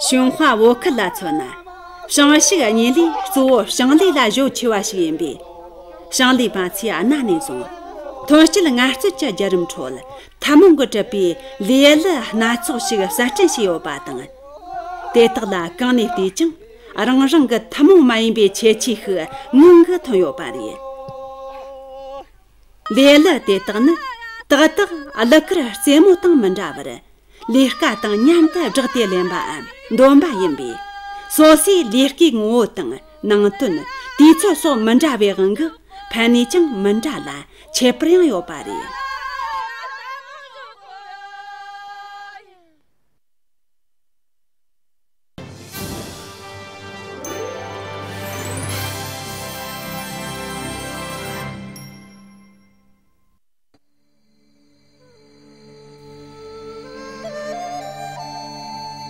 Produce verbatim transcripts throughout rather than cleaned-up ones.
ཞུན་ཧྭ་བོད་ཁུལ་ལ་མཚོན་ན། ཞིང་ཕྱུགས་གཉིས་ལས་གཙོ་བོ་ཞིང་ལས་ལ་གཞོལ་ཆེ་བ་ཞིག་ཡིན་པས། ཞིང་ལས་པ་ཚོས་གནའ་ནས་བཟུང་ཐོན་སྐྱེད་ངལ་རྩོལ་གྱི་བརྒྱུད་རིམ་ཁྲོད། ཐུན་མོང་གིས་གྲུབ་པའི་ལས་གླུ་སྣ་ཚོགས་ཤིག་གསར་སྐྲུན་བྱས་ཡོད་པ་དང་། དེ་དག་ལ་གང་ནས་བལྟས་ཀྱང་རང་རང་གི་ཐུན་མོང་མ་ཡིན་པའི་ཁྱད་ཆོས་ཤིག་མངོན་གྱིས་ཐོན་ཡོད་པ་རེད། ལས་གླུ་དེ་དག་ནི་ཏག་ཏག་གླུ་གར་རྩེད་མོ་དང་མི་འདྲ་བར། ལས་ཀ་དང་མཉམ་དུ་སྦྲགས་ཏེ་ལེན་པའམ་འདོན་པ་ཡིན་པས། སོ་སོའི་ལས་ཀའི་ངོ་བོ་དང་ནང་དོན། དུས་ཚོད་སོགས་མི་འདྲ་བའི་དབང་གིས་ཕན་ནུས་ཀྱང་མི་འདྲ་ལ་ཁྱད་པར་ཡང་ཡོད་པ་རེད།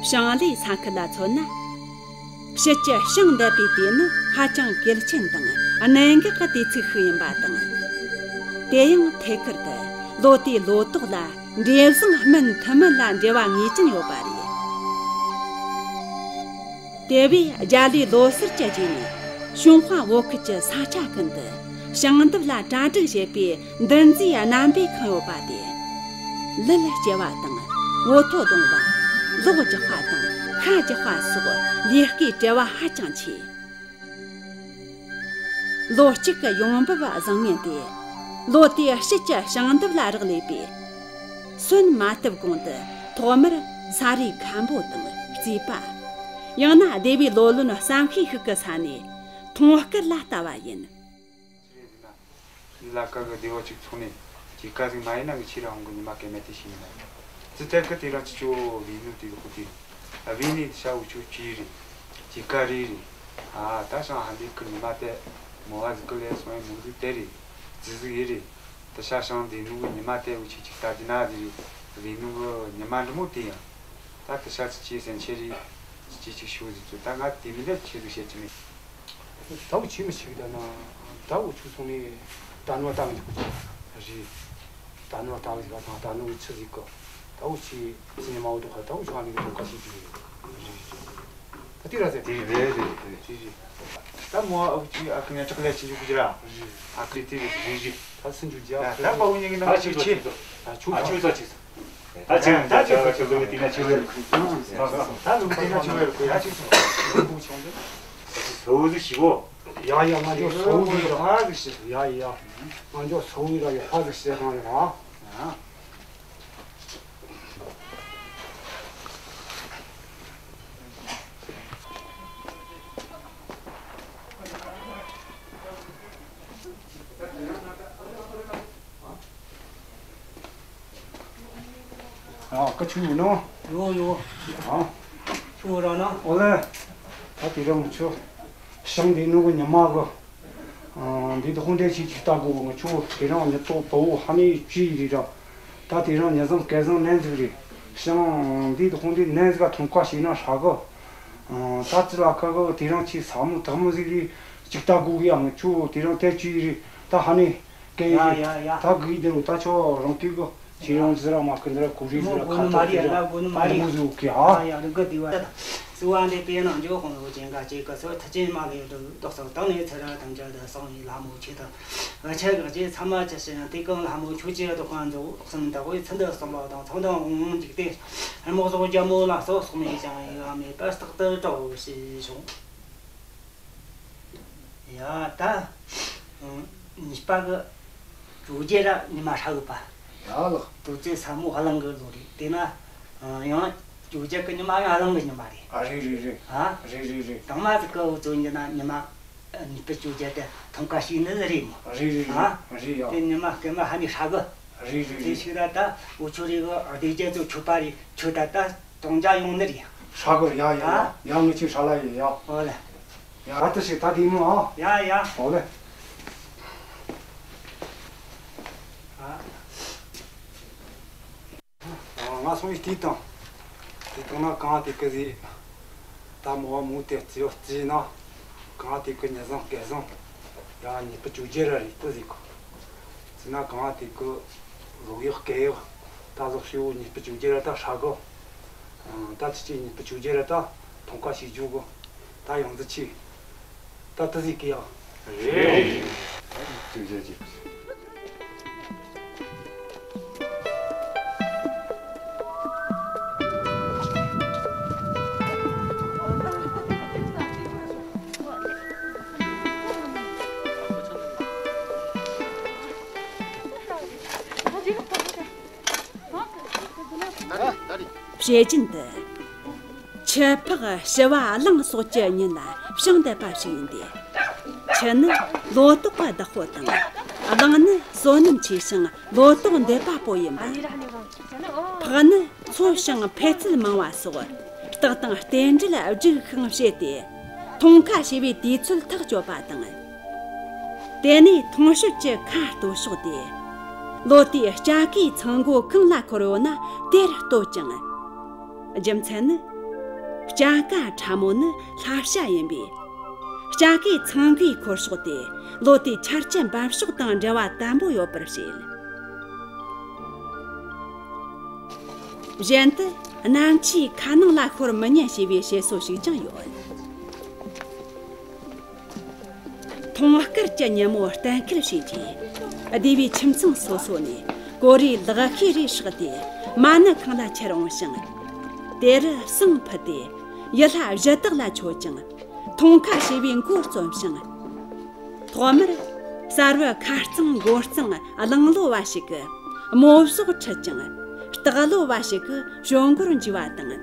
ཞིང་ལས་ས་ཁུལ་ལ་མཚོན་ན། ཕྱིས་ཀྱི་ཞིང་འདེབས་པའི་དུས་ནི་ཧ་ཅང་གལ་ཆེན་དང་གནད་འགག་གི་དུས་ཚིགས་ཤིག་ཡིན་པ་དང་། དེ་ཡང་ཐད་ཀར་དུ་ལོ་དེའི་ལོ་ཏོག་ལ་འབྲས་བཟང་སྨིན་ཐུབ་མིན་ལ་འབྲེལ་བ་ངེས་ཅན་ཡོད་པ་རེད། དེ་བས་རྒྱ་ལོའི་ལོ་སར་གྱི་རྗེས་ནས་ཞུན་ཧྭ་བོད་ཁུལ་གྱི་ས་ཆ་ཀུན་ཏུ་ཞིང་འདེབས་ལ་གྲ་སྒྲིག་བྱེད་པའི་འདུ་འཛིའི་རྣམ་པས་ཁེངས་ཡོད་པ་སྟེ། ལུད་སྐྱེལ་བ་དང་འོ་ཐོ་བརྡུང་བ། ལོག་རྒྱག་པ་དང་ཤ་རྒྱག་པ་སོགས་ལས་ཀའི་བྲེལ་བ་ཧ་ཅང་ཆེ། ལོ་གཅིག་གི་ཡོང་འབབ་བཟང་ངན་དེ་ལོ་དེའི་དཔྱིད་ཀྱི་ཞིང་འདེབས་ལ་རག་ལས་པས། སོན་མ་བཏབ་གོང་དུ་ཐོག་མར་ས་རུས་མཁན་པོ་དང་རྩིས་པ། ཡང་ན་སྡེ་བའི་ལོ་ལོན་བསམ་ཤེས་ཤིག་གི་ས་ནས་མཐོང་བཀུར་ལ་ལྟ་བ་ཡིན། ལ་ཀ་གི་སྡེ་བ་གཅིག་ཚོགས་ནས་ཅིག་ཀ་ཟིག་མ་ཡིན་ན་གི་ཕྱིར་ར་འོང་གི་ཉི་མ་སྐར་མ་དེ་ཞིག་ཡིན་ན། ཙི་ཏེ་ཀི་དེ་རང་ཅི་ཅོ་བི་ནུ་དེ་གི་ཧུ་དེ། ཨ་བི་ནི་ཤ་འུ་ཆོ་ཅི་རེད། ཅི་ཀ་རི་རེད། ཨ་ད་ཤང་ཧ་ལི་ཀི་ཉི་མ་དེ་མོ་བ་ཟིག་གི་ལས་སོང་ཡི་མོ་ཟིག་དེ་རེད། ཙི་ཟིག་ཡི་རེད། ད་ཤ་ཤང་དེ་ནུ་གི་ཉི་མ་དེ་འུ་ཆི་ཅིག་ལྟ་རྒྱུ་ན་དེ་རེད། བི་ནུ་གི་ཉི་མ་འདྲི་མོ་དེ་ཡང་། ད་ད་ཤ་ཙི་ཅི་སེམས་ཆེ་རེད། ཅི་ཅི་ཅིག་ཤུགས་ཟིག་ཙི་ད་ང་དེ་མི་ལས་ཆི་ཟིག་བཤད་ཀྱི་མེད། ད་འུ་ཆི་མི་ཤེས་གི་ད་ན། ད་འུ་ཆུ་སོང་ནས་ད་ནོ་ད་འུ་ཆུ་གི་རེད། ད་ནོ་ད་འུ་ཆུ་གི་ད་ད་ནོ་ཆི་ཟིག་གི། ད་འུ་ཆི་ཟིན་མ་འུ་དུ་ཁ་ད་འུ་ཆུ་ཨ་ནི་གི་དོང་ཁ་ཤས་ཅིག་རེད། ད་དེ་ར་ཟེར། དེ་རེད་རེད་རེད། དེ་རེད། ད་མོ་ཨ་ཁུ་ཅི་ཨ་ཁུ་ངན་ཅག་ལས་ཆི་འཇུག་གི་ར། ཨ་ཁུ་དེ་རེད་རེད་རེད། ད་སུན་འཇུག་རྒྱ་ད་ད་པ་འུ་ཉིད་ཀྱི་ནང་ཆི་ཆི། ད་ཆུ་ཨ་ཆུ་ས་ཆུ་ས། ད་ཅི་ད་ཅི་ཟེར་ཅི་ཟེར་དེ་ན་ཅི་ཟེར། ད་ལུག་དེ་ན་ཅི་ཟེར་གོ་ཡ་ཅི་ཟེར། ཟོ་ཟི་ཞི་གོ། ཡ་ཡ་ང་ཅོ་ཟོ་ཟི་ར། ཧ་ཟི་ཞི། ཡ་ཡ། ང་ཅོ་ཟོ་ཟི་ར་ཡ་ཧ་ཟི་ཞི་གང་ཡོང་ཨ། ཨ་ཀ་ཆུ་ཡོད་ནོ། ཡོད་ཡོད། ཨ། ཆུ་ར་ན། ཨོ་ལེ། ད་དེ་རིང་ཆུ། ཞིང་འདི་ནུ་གི་ཉི་མ་གི། ཨ། འདི་དུ་ཧོང་དེ་ཆི་ཆི་ལྟ་དགོས་གི་ཆུ་དེ་རིང་ཉི་ཏོ་དོ་ཧ་ནི་ཅི་རི་ར། ད་དེ་རིང་ཉི་ཟམ་སྐལ་བཟང་ནན་ཟིག་རེད། ཞིང་འདི་དུ་ཧོང་དེ་ནན་ཟིག་ག་ཐོང་ཁ་ཤེས་ན་ཧྲ་གི། ཨ། ད་ཙི་ལ་ཁ་གི་དེ་རིང་ཆི་ས་མོ་ཐག་མོ་ཟིག་རེད། ཅིག་ལྟ་དགོས་གི་ཡ་ཆུ་དེ་རིང་དེ་ཅི་རི་ད་ཧ་ནི། ཀེ་ཡ་ཡ་ཡ། ད་གི་དེ་རུ་ད་ཆོ་རང་གི་གི་ཁྱེད་རང་ཟི་ར་མ་ཀི་འདི་ར་ཀུ་རི་ཟི་ར་ཁ་ཐོག་གི་ར་ད་མོ་ཟུ་ཀི་ཧ། ཡ་ཡ་རི་གི་དེ་བ། སུ་བ་འདི་པེ་ནང་འཇོག་ཁོང་ལོ་ཅན་ག་ཅེ་ག་སོ་ཐ་ཅེ་མ་ལེ་དུ་དོག་སོ་དང་ནས་ཚེ་ར་ཐམས་ཅད་དུ་སོང་ཡི་ལྷ་མོ་ཆེ་དང་། ཨ་ཆ་ག་ཅེ་ཚ་མ་ཅི་ཞེ་ན་དེ་གང་ལྷ་མོ་ཆོས་ཅེ་དུ་ཁང་འཇོག་སུམ་ད་གོའི་ཚུན་དུ་སོང་ལ་དང་ཚང་དང་འོང་འཇིག་སྟེ། རྨོག་ཟོག་རྒྱ་མོ་ལ་སོགས་སོགས་མེད་ཅང་ཡ་མེད་པར་རྟག་ཏུ་གྲོགས་ཞེས་བྱུང་། ཡ་ད། ཨང་། གཉིས་པ་གི་ཇོ་རྒྱལ་ར་ཉི་མ་ཧྲ་གི་པ། ཡ་ལགས། དུས་ཚོད་ས་མོ་གླང་གི་ལོ་རེད། དེ་ན། ཨང་། ཡང་ཇོ་རྒྱལ་གི་ཉི་མ་ཡང་གླང་གི་ཉི་མ་རེད། ཨ་རེད་རེད་རེད། ཨ། རེད་རེད་རེད། དང་མ་ཟིག་གི་འུ་ཚོ་འདི་ན་ཉི་མ། ཨ། གཉིས་པ་ཇོ་རྒྱལ་དེ་ཐོང་ཁ་ཤེས་ནི་རེད་མོ། རེད་རེད། ཨ། རེད་ཡ། དེ་ཉི་མ་སྐར་མ་ཧ་ནི་ཧྲ་གི། རེད་རེད། དེ་རེད། ཞིག་ར་ད་འུ་ཆོ་རེ་གི་སྡེ་རྒྱལ་ཚོ་ཆོད་པ་རེད། ཆོད་ད་ད། གཏོང་རྒྱ་ཡོང་ནི་རེད། ཧྲ་གི་ཡ་ཡ་ཡ། ཨ། ཡ་ངི་ཆོ་ཧྲ་ལ་ཡེ་ཡ། ཨོ་ལེ། ཡ་ད་ཞིག་ད་དེ་མོ་ཨ། ཡ་ཡ། ཨོ་ལེ། ཨ། ང་སོང་ཡི་དེ་དང་། དེ་དང་ན་གང་དེ་གི་ཟི། ད་མོ་བ་མོ་དེ་རྩི་བ་རྩི་ན། གང་དེ་གི་ཉི་བཟང་སྐལ་བཟང་། ཡ་གཉིས་པ་ཇོ་རྒྱལ་ར་རེད་དུ་ཟི་གི། རྩི་ན་གང་དེ་གི་ལོ་ཡག་སྐལ་ཡག། ད་ལོ་ཤི་བོ་གཉིས་པ་ཇོ་རྒྱལ་ར་ད་ཧྲ་གི། ཨ། ད་ཅི་ཅི་གཉིས་པ་ཇོ་རྒྱལ་ར་ད། མཐོང་ཁ་ཞིག་འཇུག་གོ། ད་ཡོང་ཟི་ཆི། ད་ཏི་ཟི་ཀི་ཡ། རེད། ཅིག་བྱེད་ཅིག་བཤད་རྒྱུན་དུ། ཆུ་ཕག་བྱི་བ་གླང་སོགས་ཀྱི་ཉིན་ལ་བྱང་འདེབས་པ་ཞིག་ཡིན་ཏེ། ཆུ་ནི་ལོ་ཏོག་གི་བདག་པོ་དང་། གླང་ནི་བསོད་ནམས་ཆེ་ཞིང་ལོ་ཏོག་འདེབས་པ་པོ་ཡིན་པ། ཕག་ནི་འཚོ་ཞིང་འཕེལ་ཚད་མང་བ་སོགས་རྟགས་དང་རྟེན་འབྲེལ་རྒྱུག་ཤིང་བྱས་ཏེ། མཐོང་ཁ་ཞེས་པའི་དུས་ཚོད་ཐག་གཅོད་པ་དང་། དེ་ནས་མཐོང་ཕྱོགས་ཀྱི་ཁ་གཏོད་ཕྱོགས་ཏེ། ལོ་དེའི་སྐྱ་ཀའི་ཚང་སྒོ་གང་ལ་འཁོར་ཡོད་ན་དེར་གཏོད་ཅིང་། རྒྱུ་མཚན་ནི། སྐྱ་ཀ་ཕྲ་མོ་ནི་ལྷ་བྱ་ཡིན་པས། སྐྱ་ཀའི་ཚང་སྒོའི་འཁོར་ཕྱོགས་དེ་ལོ་དེའི་ཆར་ཆུ་འབབ་ཕྱོགས་དང་འབྲེལ་བ་དམ་པོ་ཡོད་པར་བཤད། གཞན་དུ་གནམ་ཆུའི་ཁ་ནང་ལ་ཤོར་མི་ཉན་ཞེས་པའི་བཤད་སྲོལ་ཞིག་ཀྱང་ཡོད། མཐོང་དཀར་གྱི་ཉིན་མོ་གཏན་འཁེལ་བྱས་རྗེས། སྡེ་བའི་ཁྱིམ་ཚང་སོ་སོ་ནས་གོ་རེའི་ལག་ཤེས་རེ་སྲེག་སྟེ། མ་ཎི་ཁང་ལ་ཁྱེར་འོང་ཞིང་། དེ་རུ་བསང་ཕུད་དེ། ཡུལ་ལྷ་གཞི་བདག་ལ་མཆོད་ཅིང་། མཐོང་ཁ་ཞེས་པའི་མགོ་རྩོམ་ཞིང་། ཐོག་མར་གསར་བུ་ཁ་རྩང་མགོ་རྩང་གླང་ལོ་བ་ཞིག་གིས་མོ་ཟོག་ཁྲིད་ཅིང་། སྟག་ལོ་བ་ཞིག་གིས་ཞོ་མགོར་འཇུ་བ་དང་།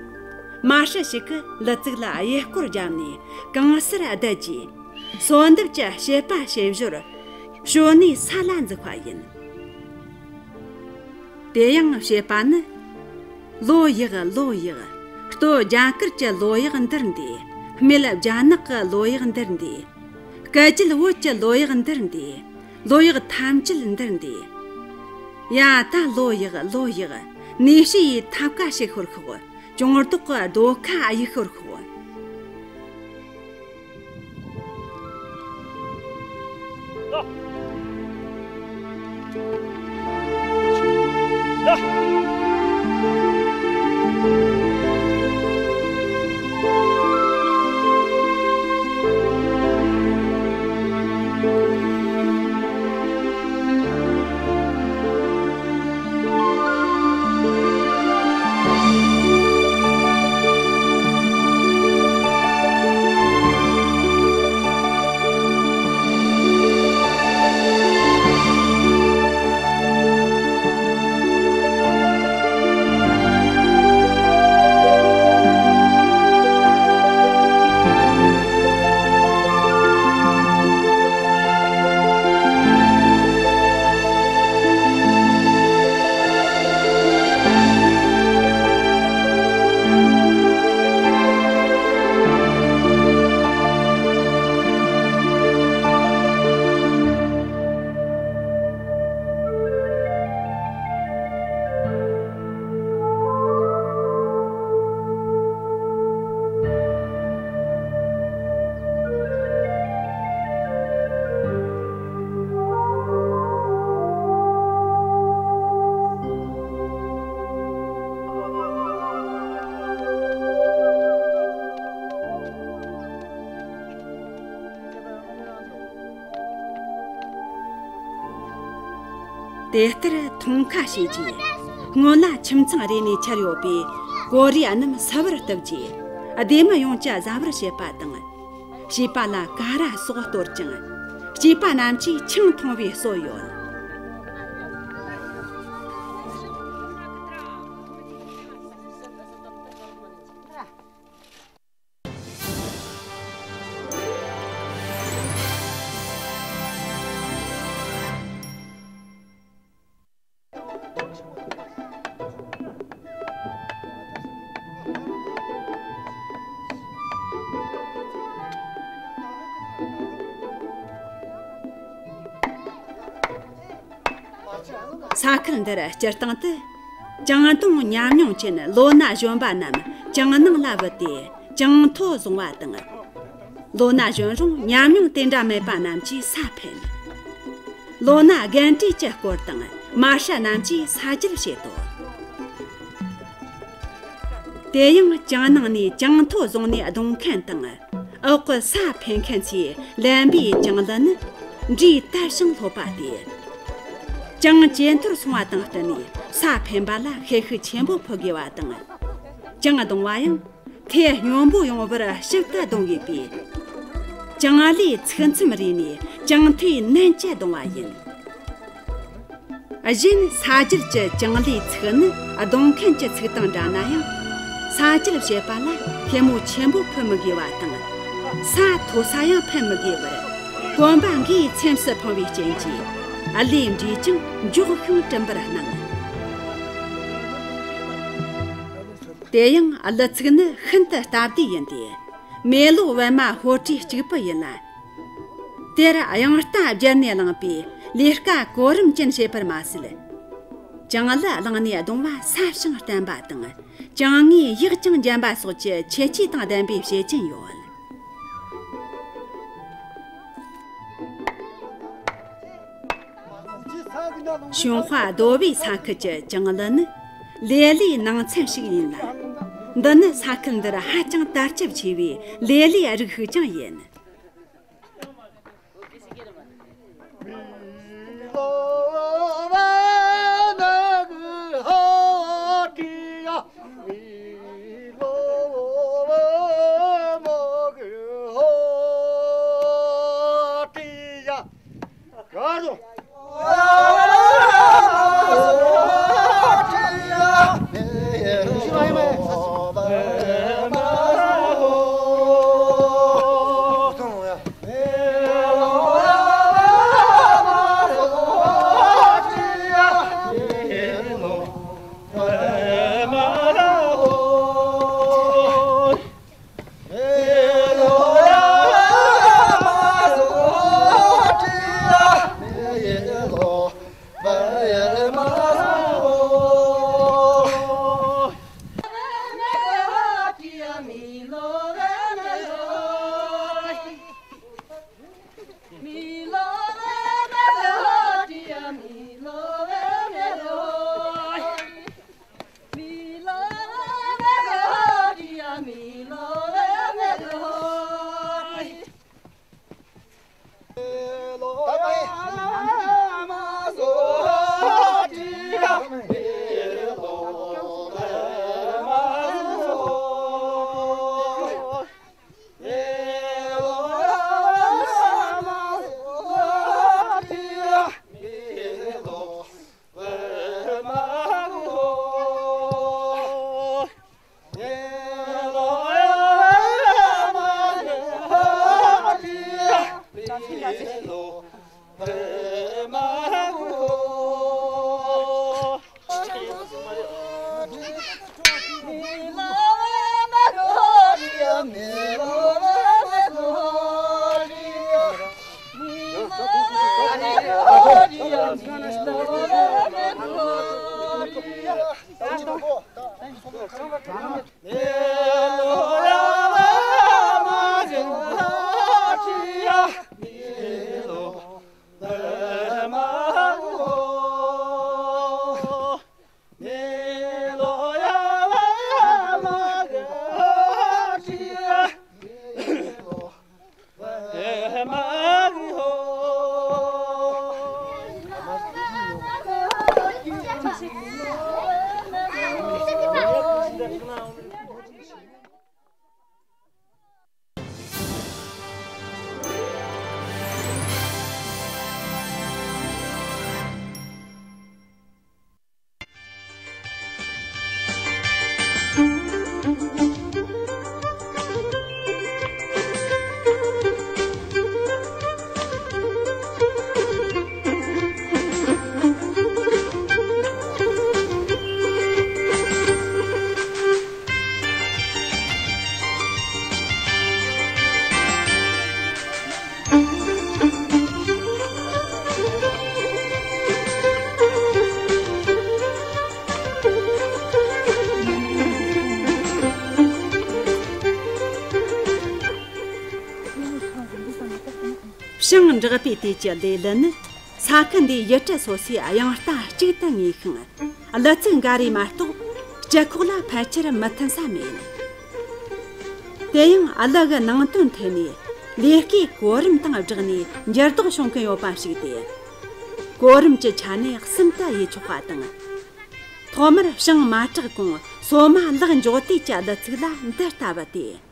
མ་ཧྲི་ཞིག་གིས་ལི་ཙིག་ལ་གཡས་སྐོར་བརྒྱབ་ནས་གང་སར་བསྡད་རྗེས། གསོལ་འདེབས་ཀྱི་བཤད་པ་བྱེད་ཞོར་ཞོན་ནས་ས་ལ་འཛེགས་པ་ཡིན། དེ་ཡང་བཤད་པ་ནི། ལོ་ཡག་ལོ་ཡག། སྟོད་རྒྱ་གར་གྱི་ལོ་ཡག་འདིར་འདུས། སྨད་རྒྱ་ནག་གི་ལོ་ཡག་འདིར་འདུས། སྐད་ཅིག་བོད་ཀྱི་ལོ་ཡག་འདིར་འདུས། ལོ་ཡག་ཐམས་ཅད་འདིར་འདུས། ཡ་ད་ལོ་ཡག་ལོ་ཡག། ནུས་ཤི་ཡི་ཐབ་ཀ་ཞིག་ཤོར་ཤོག། གྱོང་ལྡོག་གི་རྡོ་ཁ་གཡུག་ཤོར་ཤོག། དེ་ལྟར་མཐོང་ཁ་བྱས་རྗེས། སྔོན་ལ་ཁྱིམ་ཚང་རེ་ནས་ཁྱེར་ཡོད་པའི་གོ་རེ་རྣམས་སུ་བར་གཏུབས་རྗེས། སྡེ་མི་ཡོངས་ཀྱི་བཟའ་བར་བྱེད་པ་དང་། བྱིས་པ་ལ་ཀ་ར་སོགས་གཏོར་ཅིང་། སྐྱེས་པ་རྣམས་ཀྱིས་ཆང་འཐུང་བའི་སྲོལ་ཡོད། ས་ཁུལ་འདིར་སྤྱིར་བཏང་དུ་ཅང་ཏུང་ཉམས་མྱོང་ཅན་ལོ་ན་གཞོན་པ་རྣམས་ཅང་ནང་ལ་བུད་དེ་ཅང་ཐོ་བཟུང་བ་དང་། ལོ་ན་གཞོན་རུང་ཉམས་མྱོང་དེ་འདྲ་མེད་པ་རྣམས་ཀྱིས་ས་འཕེན། ལོ་ན་རྒན་གྲས་ཀྱི་སྐོར་དང་མ་ཧྲ་རྣམས་ཀྱིས་ས་རྒྱུད་བཤད་དོ། དེ་ཡང་ཅང་ནང་ནས་ཅང་ཐོ་བཟུང་ནས་བརྡུང་མཁན་དང་འོག་གི་ས་འཕེན་མཁན་ཚོའི་ལན་པའི་ཅང་ལི་ནི་འདྲིས་དར་ཞིང་ལྷོད་པ་སྟེ། ཅང་ཇེ་མཐོར་སོང་བ་དང་བསྟུན་ནས་ས་འཕེན་པ་ལ་ཤེད་ཤུགས་ཆེན་པོ་ཕོག་དགོས་པ་དང་། ཅང་བརྡུང་བ་ཡང་ཐེ་སྙོམས་པོ་ཡོང་བར་ཞིབ་ཏུ་བརྡུང་དགོས་པས། ཅང་ལིའི་ཚིག་མཚམས་རེ་ནས་ཅང་ཐོས་ནན་གྱིས་བརྡུང་བ་ཡིན། གཞན་ས་རྒྱུད་ཀྱི་ཅང་ལིའི་ཚིག་ནི་བརྡུང་མཁན་གྱི་ཚིག་དང་འདྲ་ན་ཡང་། ས་རྒྱུད་བཤད་པ་ལ་ལྷད་མོ་ཆེན་པོ་ཕུད་མི་དགོས་པ་དང་། ས་མཐོ་ས་ཡང་འཕེན་མི་དགོས་པར། གོམ་པ་འགའི་ཚེམས་སུ་འཕངས་པའི་རྐྱེན་གྱིས་ཀླད་འདྲིས་ཀྱང་མགྱོགས་ཤིང་གྲུམ་པར་སྣང་། དེ་ཡང་གླུ་ཚིག་ནི་ཤིན་ཏུ་སྟབས་བདེ་ཡིན་ཏེ། མེ་ལོང་པད་མ་ཧོར་སྤྲེའུ་གཅིག་པུ་ཡིན་ལ། དེར་དབྱངས་རྟ་བརྒྱུད་ནས་བླངས་པའི་ལས་ཀ་གོ་རིམ་ཅན་བྱེད་པར་མ་ཟད། ཅང་ལི་བླངས་ནས་བརྡུང་བ་སྲབ་ཞིང་བརྟན་པ་དང་། ཅང་ངེའི་ཡག་ཅིང་འཇམ་པ་སོགས་ཀྱི་ཁྱད་ཆོས་དང་ལྡན་པའི་བྱེད་ཀྱིན་ཡོད། ཞུན་ཧྭ་རྡོ་སྦིས་ས་ཁུལ་གྱི་ཅང་ལི་ནི་ལེ་ལིའི་ནང་ཚན་ཞིག་ཡིན་ལ། འདི་ནི་ས་ཁུལ་འདིར་ཧ་ཅང་དར་ཁྱབ་ཆེ་བའི་ལེ་ལིའི་རིགས་ཤིག་ཀྱང་ཡིན། ཞིང་འབྲོག་པའི་དུས་ཀྱི་ལེ་ལི་ནི་ས་ཁུལ་འདིའི་ཡུལ་གྲུ་སོ་སོའི་དབྱངས་རྟ་གཅིག་ཏུ་ངེས་ཤིང་། གླུ་ཚིག་འགའ་རེ་མ་གཏོགས་ སྤྱི་ཁོག་ལ་ཕལ་ཆེར་མི་མཐུན་ས་མེད། དེ་ཡང་ཀླུ་གི་ནང་དོན་ཐད་ནས་ལས་ཀའི་གོ་རིམ་དང་སྦྲགས་ནས་འགྱུར་ལྡོག་བྱུང་གིན་ཡོད་པ་ཞིག་སྟེ། གོ་རིམ་གྱི་ཆ་ནས་གསུམ་དུ་དབྱེ་ཆོག་པ་དང་། ཐོག་མར་བྱང་མ་གྲགས་གོང་སོ་མ་ལག་འཇོག་དུས་ཀྱི་ཀླུ་ཚིག་ལ་འདི་ལྟ་བུ་སྟེ།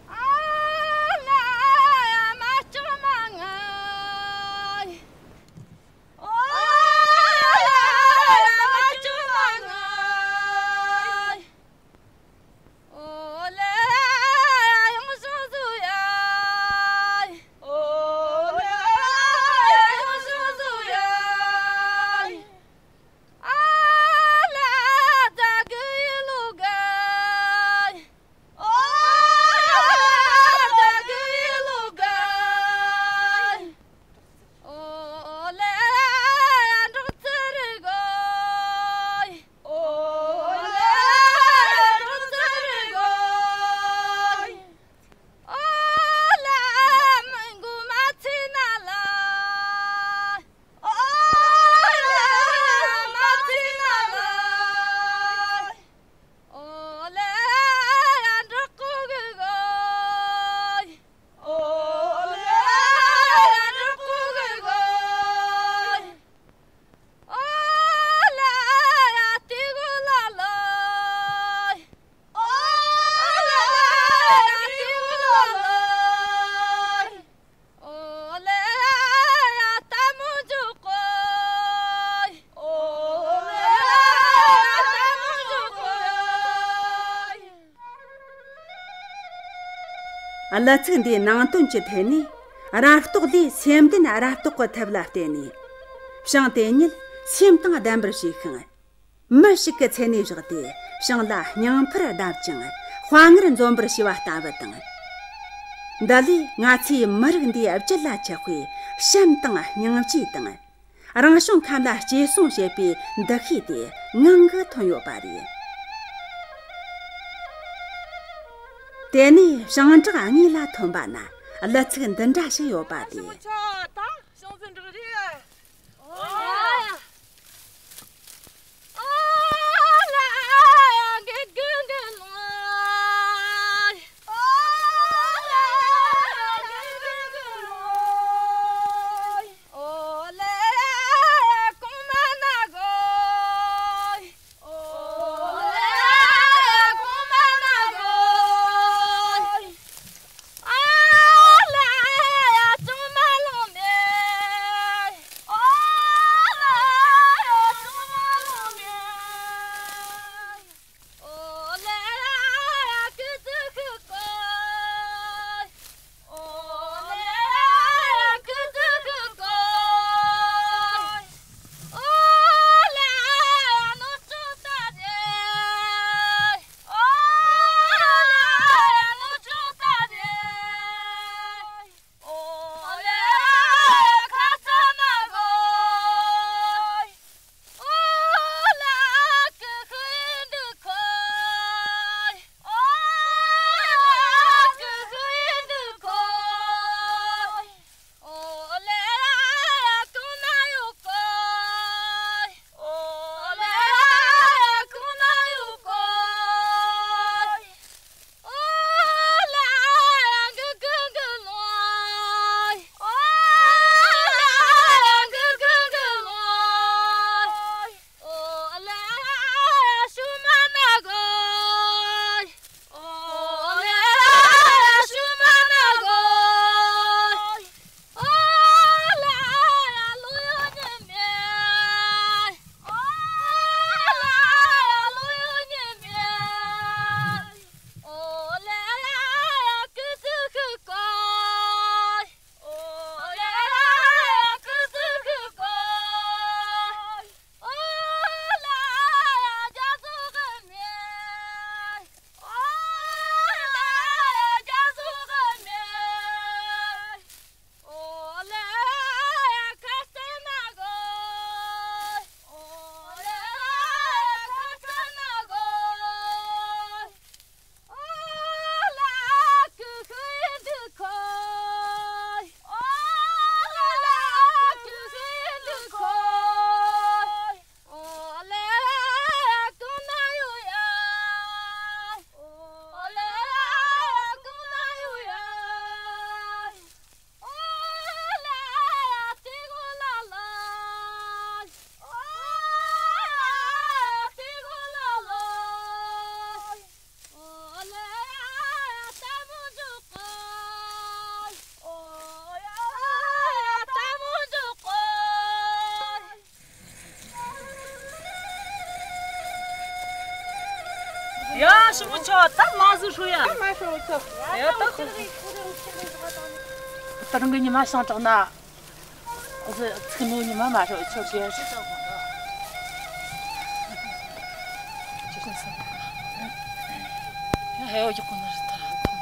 ཀླུ་ཚིག་འདིའི་ནང་དོན་གྱི་ཐད་ནས། རབ་རྟོག་ལས་སེམས་ལྡན་རབ་རྟོག་གི་ཐབས་ལ་བརྟེན་ནས། བྱང་དེ་ཉིད་སེམས་དང་ལྡན་པར་བྱས་ཤིང་། མི་ཞིག་གི་མཚན་ནས་བཞག་སྟེ་བྱང་ལ་སྙིང་ཕུར་བརྡབ་ཅིང་དཔའ་ངར་འཛོམས་པར་བྱས་པ་ལྟ་བུ་དང་། འདི་ལས་ང་ཚོའི་མི་རིགས་འདིའི་རྒྱུད་ལ་ཆགས་པའི་བྱམས་དང་སྙིང་རྗེ་དང་། རང་བྱུང་ཁམས་ལ་གཅེས་སྲུང་བྱེད་པའི་འདུ་ཤེས་དེ་ངང་གིས་ཐོན་ཡོད་པ་རེད། དེ་ནས་བྱང་བྲག་དངོས་ལ་ཐོན་པ་ན་ཀླུ་ཚིག་འདི་འདྲ་ཞིག་ཡོད་པ་རེད། ཆུ་བོ་ཆུ་བ་ད་མ་ཟིག་ཧྲོ་ཡ། ད་མ་ཧྲོ་ཆོ། ཡ་ད་ཁོ། ད་རང་གི་ཉི་མ་ཤང་དྲག་ན། ཨོ་ཟི་ཚིག་ནོ་ཉི་མ་མ་ཧྲོ་ཆོ་ཞེ། ཧེ་ཡོ་ཡག་གོ་ན་རི་ད་ར་ཐོང་།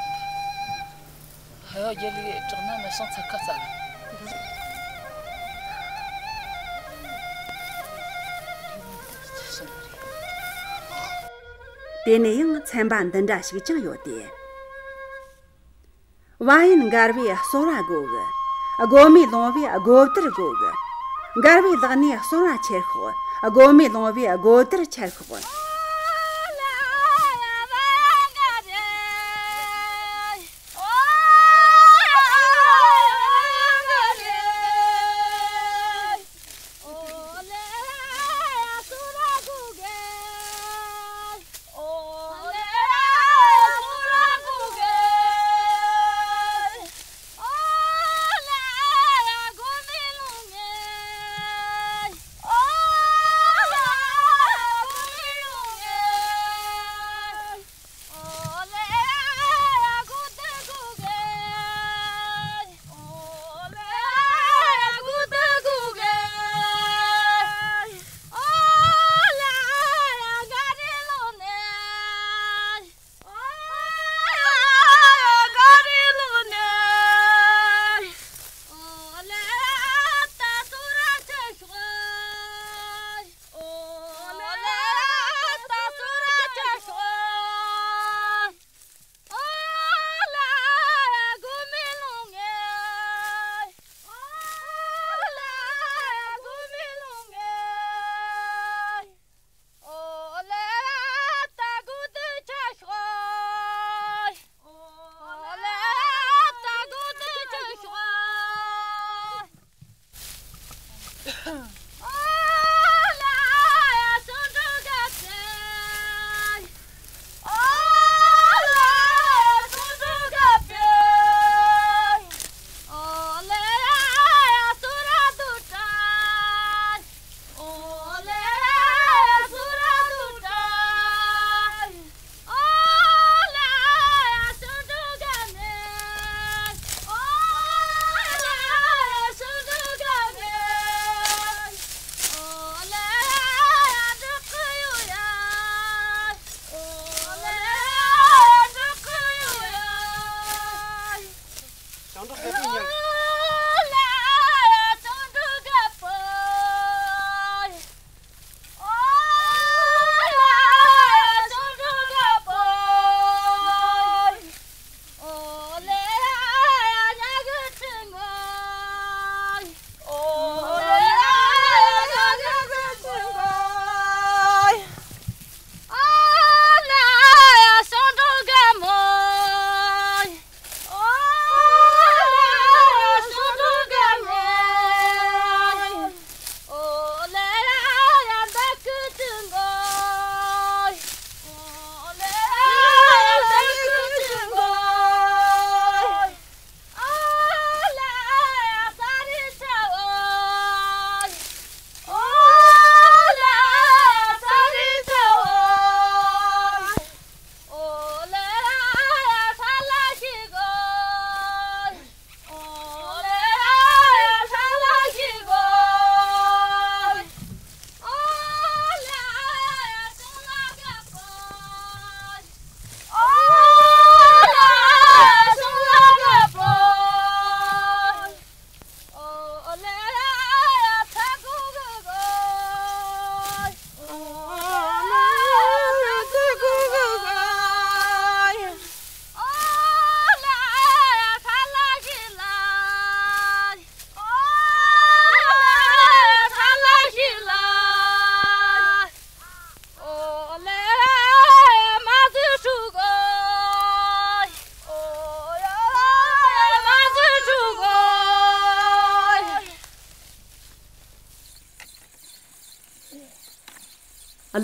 ཧེ་ཡོ་རྒྱལ་ལི་དྲག་ན་ན་ཤང་ཚ་ཁ་ཚ། དེ་ནས་ཡང་ཚན་པ་འདི་འདྲ་ཞིག་ཀྱང་ཡོད་དེ། བ་ཡན་མགར་བའི་གསོལ་བ་དགོ་གི། སྒོ་མེ་ལོང་བའི་སྒོ་དར་དགོ་གི། མགར་བའི་ལག་ནས་གསོལ་བ་ཁྱེར་ཤོག། སྒོ་མེ་ལོང་བའི་སྒོ་དར་ཁྱེར་ཤོག།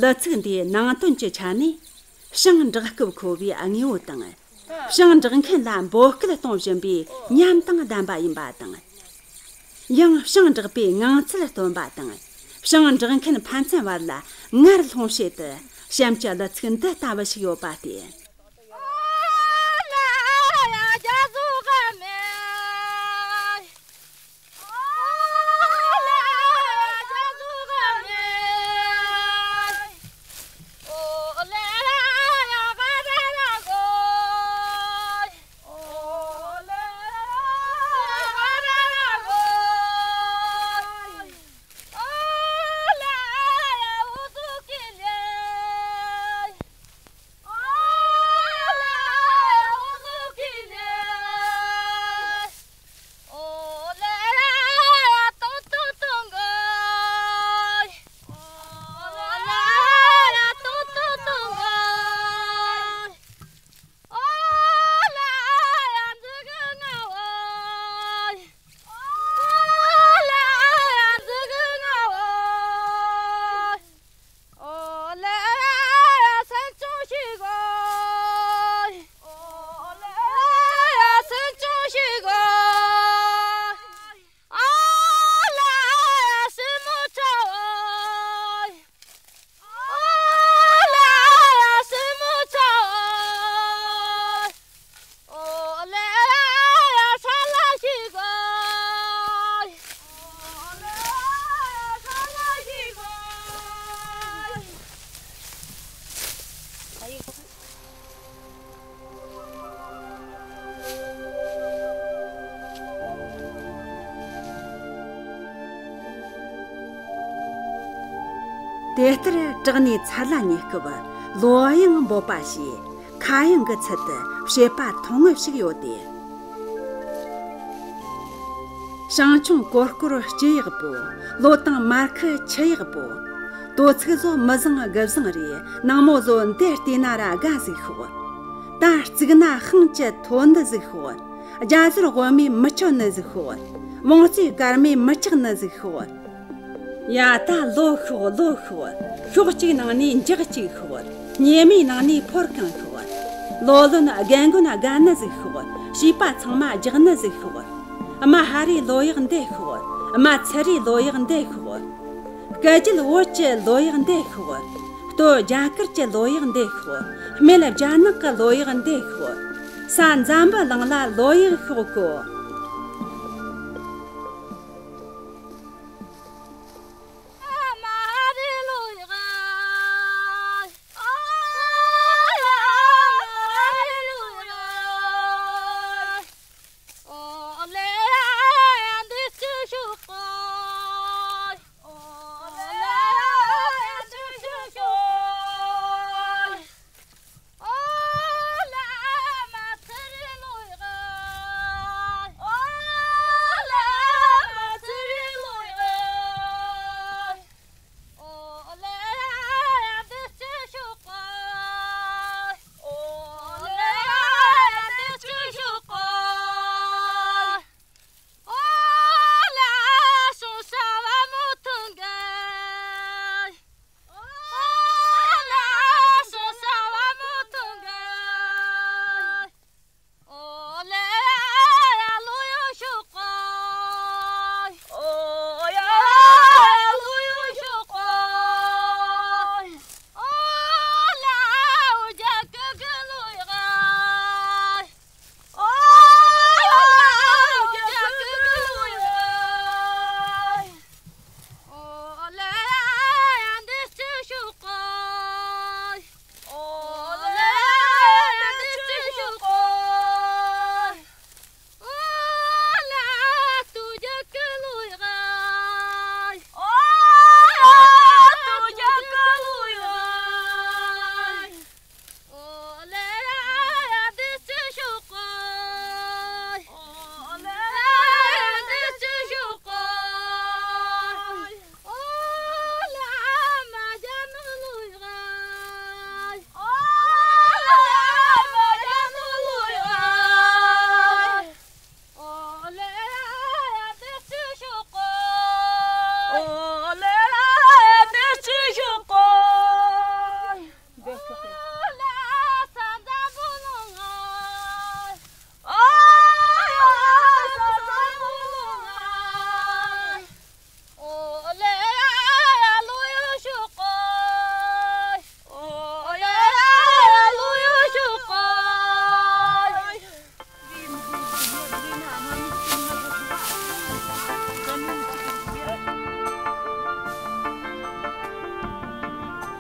གླུ་ཚིག་འདིའི་ནང་དོན་གྱི་ཆ་ནས། ཞིང་འབྲོག་སྐབས་མཁོ་བའི་དངོས་པོ་དང་། ཞིང་འབྲོག་མཁན་ལ་འབོད་སྐུལ་གཏོང་བཞིན་པའི་ཉམས་དང་ལྡན་པ་ཡིན་པ་དང་། ཡང་ཞིང་འབྲོག་པའི་ངང་ཚུལ་སྟོན་པ་དང་། ཞིང་འབྲོག་མཁན་ཕན་ཚུན་བར་ལ་ངར་སློང་བྱེད་དུ་ གཤམ་གྱི་གླུ་ཚིག་འདི་ལྟ་བུ་ཞིག་ཡོད་པ་སྟེ། དེ་ལྟར་བྲག་ནས་ཚར་ལ་ཉེ་སྐབས་ལོ་གཡང་འབོད་པ་ཞེས་ཁ་གཡང་གི་ཚུལ་དུ་བཤད་པ་ཐུང་ངུ་ཞིག་ཡོད་དེ། ཞིང་ཆུང་ཀོར་ཀོར་སྐྱི་གཡག་པོ། ལོ་དང་མར་ཁུ་ཆུ་གཡག་པོ། དོ་ཚིགས་བཟོ་མི་བཟང་དགུ་བཟང་རེད། ནངས་མོ་བཟོ་འདི་བལྟས་ན་ར་དགའ་ཟིག་ཤོག་ད་རྩིག་ན་ཤིང་གི་ཐོ་འདི་ཟིག་ཤོག་རྒྱ་ཟུར་དབུ་མའི་མི་ཆོ་ནི་ཟིག་ཤོག་མོང་རྩིས་སྐར་མའི་མི་ལྕགས་ནི་ཟིག་ཤོག་ཡ། ད་ལོ་ཤོག་ལོ་ཤོག་ཤོག་གཅིག་ནང་ནས་འཇག་གཅིག་ཤོག་ཉེ་མོའི་ནང་ནས་ཕོར་གང་ཤོག་ལོ་ལོན་རྒན་རྒོན་དགའ་ནི་ཟིག་ཤོག་བྱིས་པ་ཚང་མ་རྒྱག་ནི་ཟིག་ཤོག་རྨ་ཧ་རའི་ལོ་གཡག་འདི་ཤོག་རྨ་ཚུ་རའི་ལོ་གཡག་འདི་ཤོག་སྐུ་རྒྱལ་བོད་ཀྱི་ལོ་གཡག་འདི་ཤོག་སྟོད་རྒྱ་གར་གྱི་ལོ་གཡག་འདི་ཤོག་སྨད་རྒྱ་ནག་གི་ལོ་གཡག་འདི་ཤོག་ས་འཛམ་བུ་གླིང་ལ་ལོ་གཡག་ཤོག་གོ།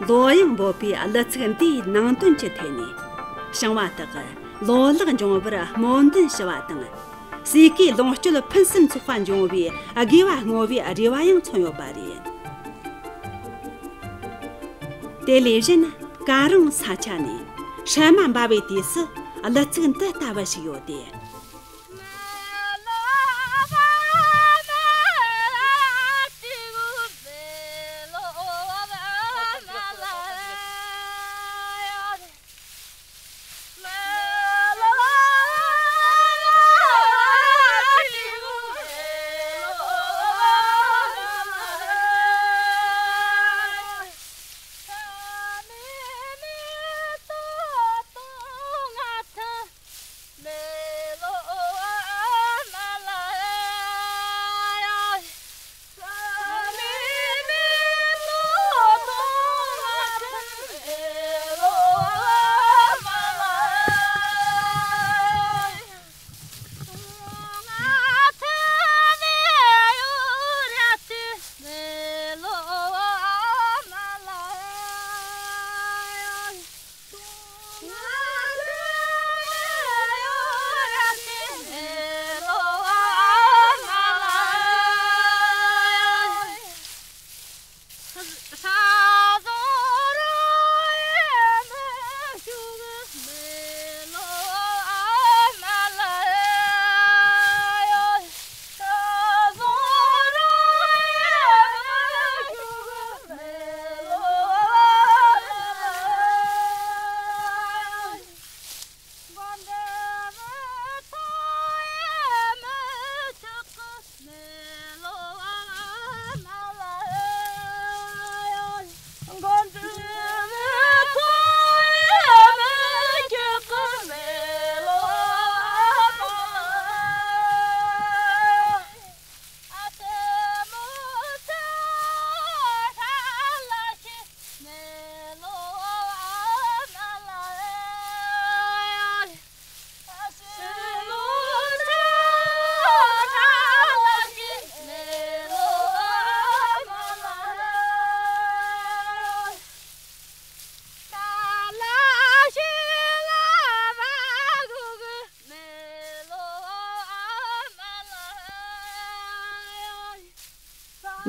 ལོ་གཡང་འབོད་པའི་གླུ་ཚིག་འདིའི་ནང་དོན་གྱི་ཐད་ནས། ཞིང་བ་དག་གིས་ལོ་ལེགས་འབྱུང་བར་སྨོན་འདུན་ཞུ་བ་དང་། ཟས་གོས་ལོངས་སྤྱོད་ཕུན་སུམ་ཚོགས་པ་འབྱུང་བའི་དགེ་བ་བསྔོ་བའི་རེ་བ་ཡང་མཚོན་ཡོད་པ་རེད། དེ་ལས་གཞན། ཀ་རོང་ས་ཆ་ནས་སྲན་མ་འབར་བའི་དུས་སུ་གླུ་ཚིག་འདི་ལྟ་བུ་ཞིག་ཡོད་དེ།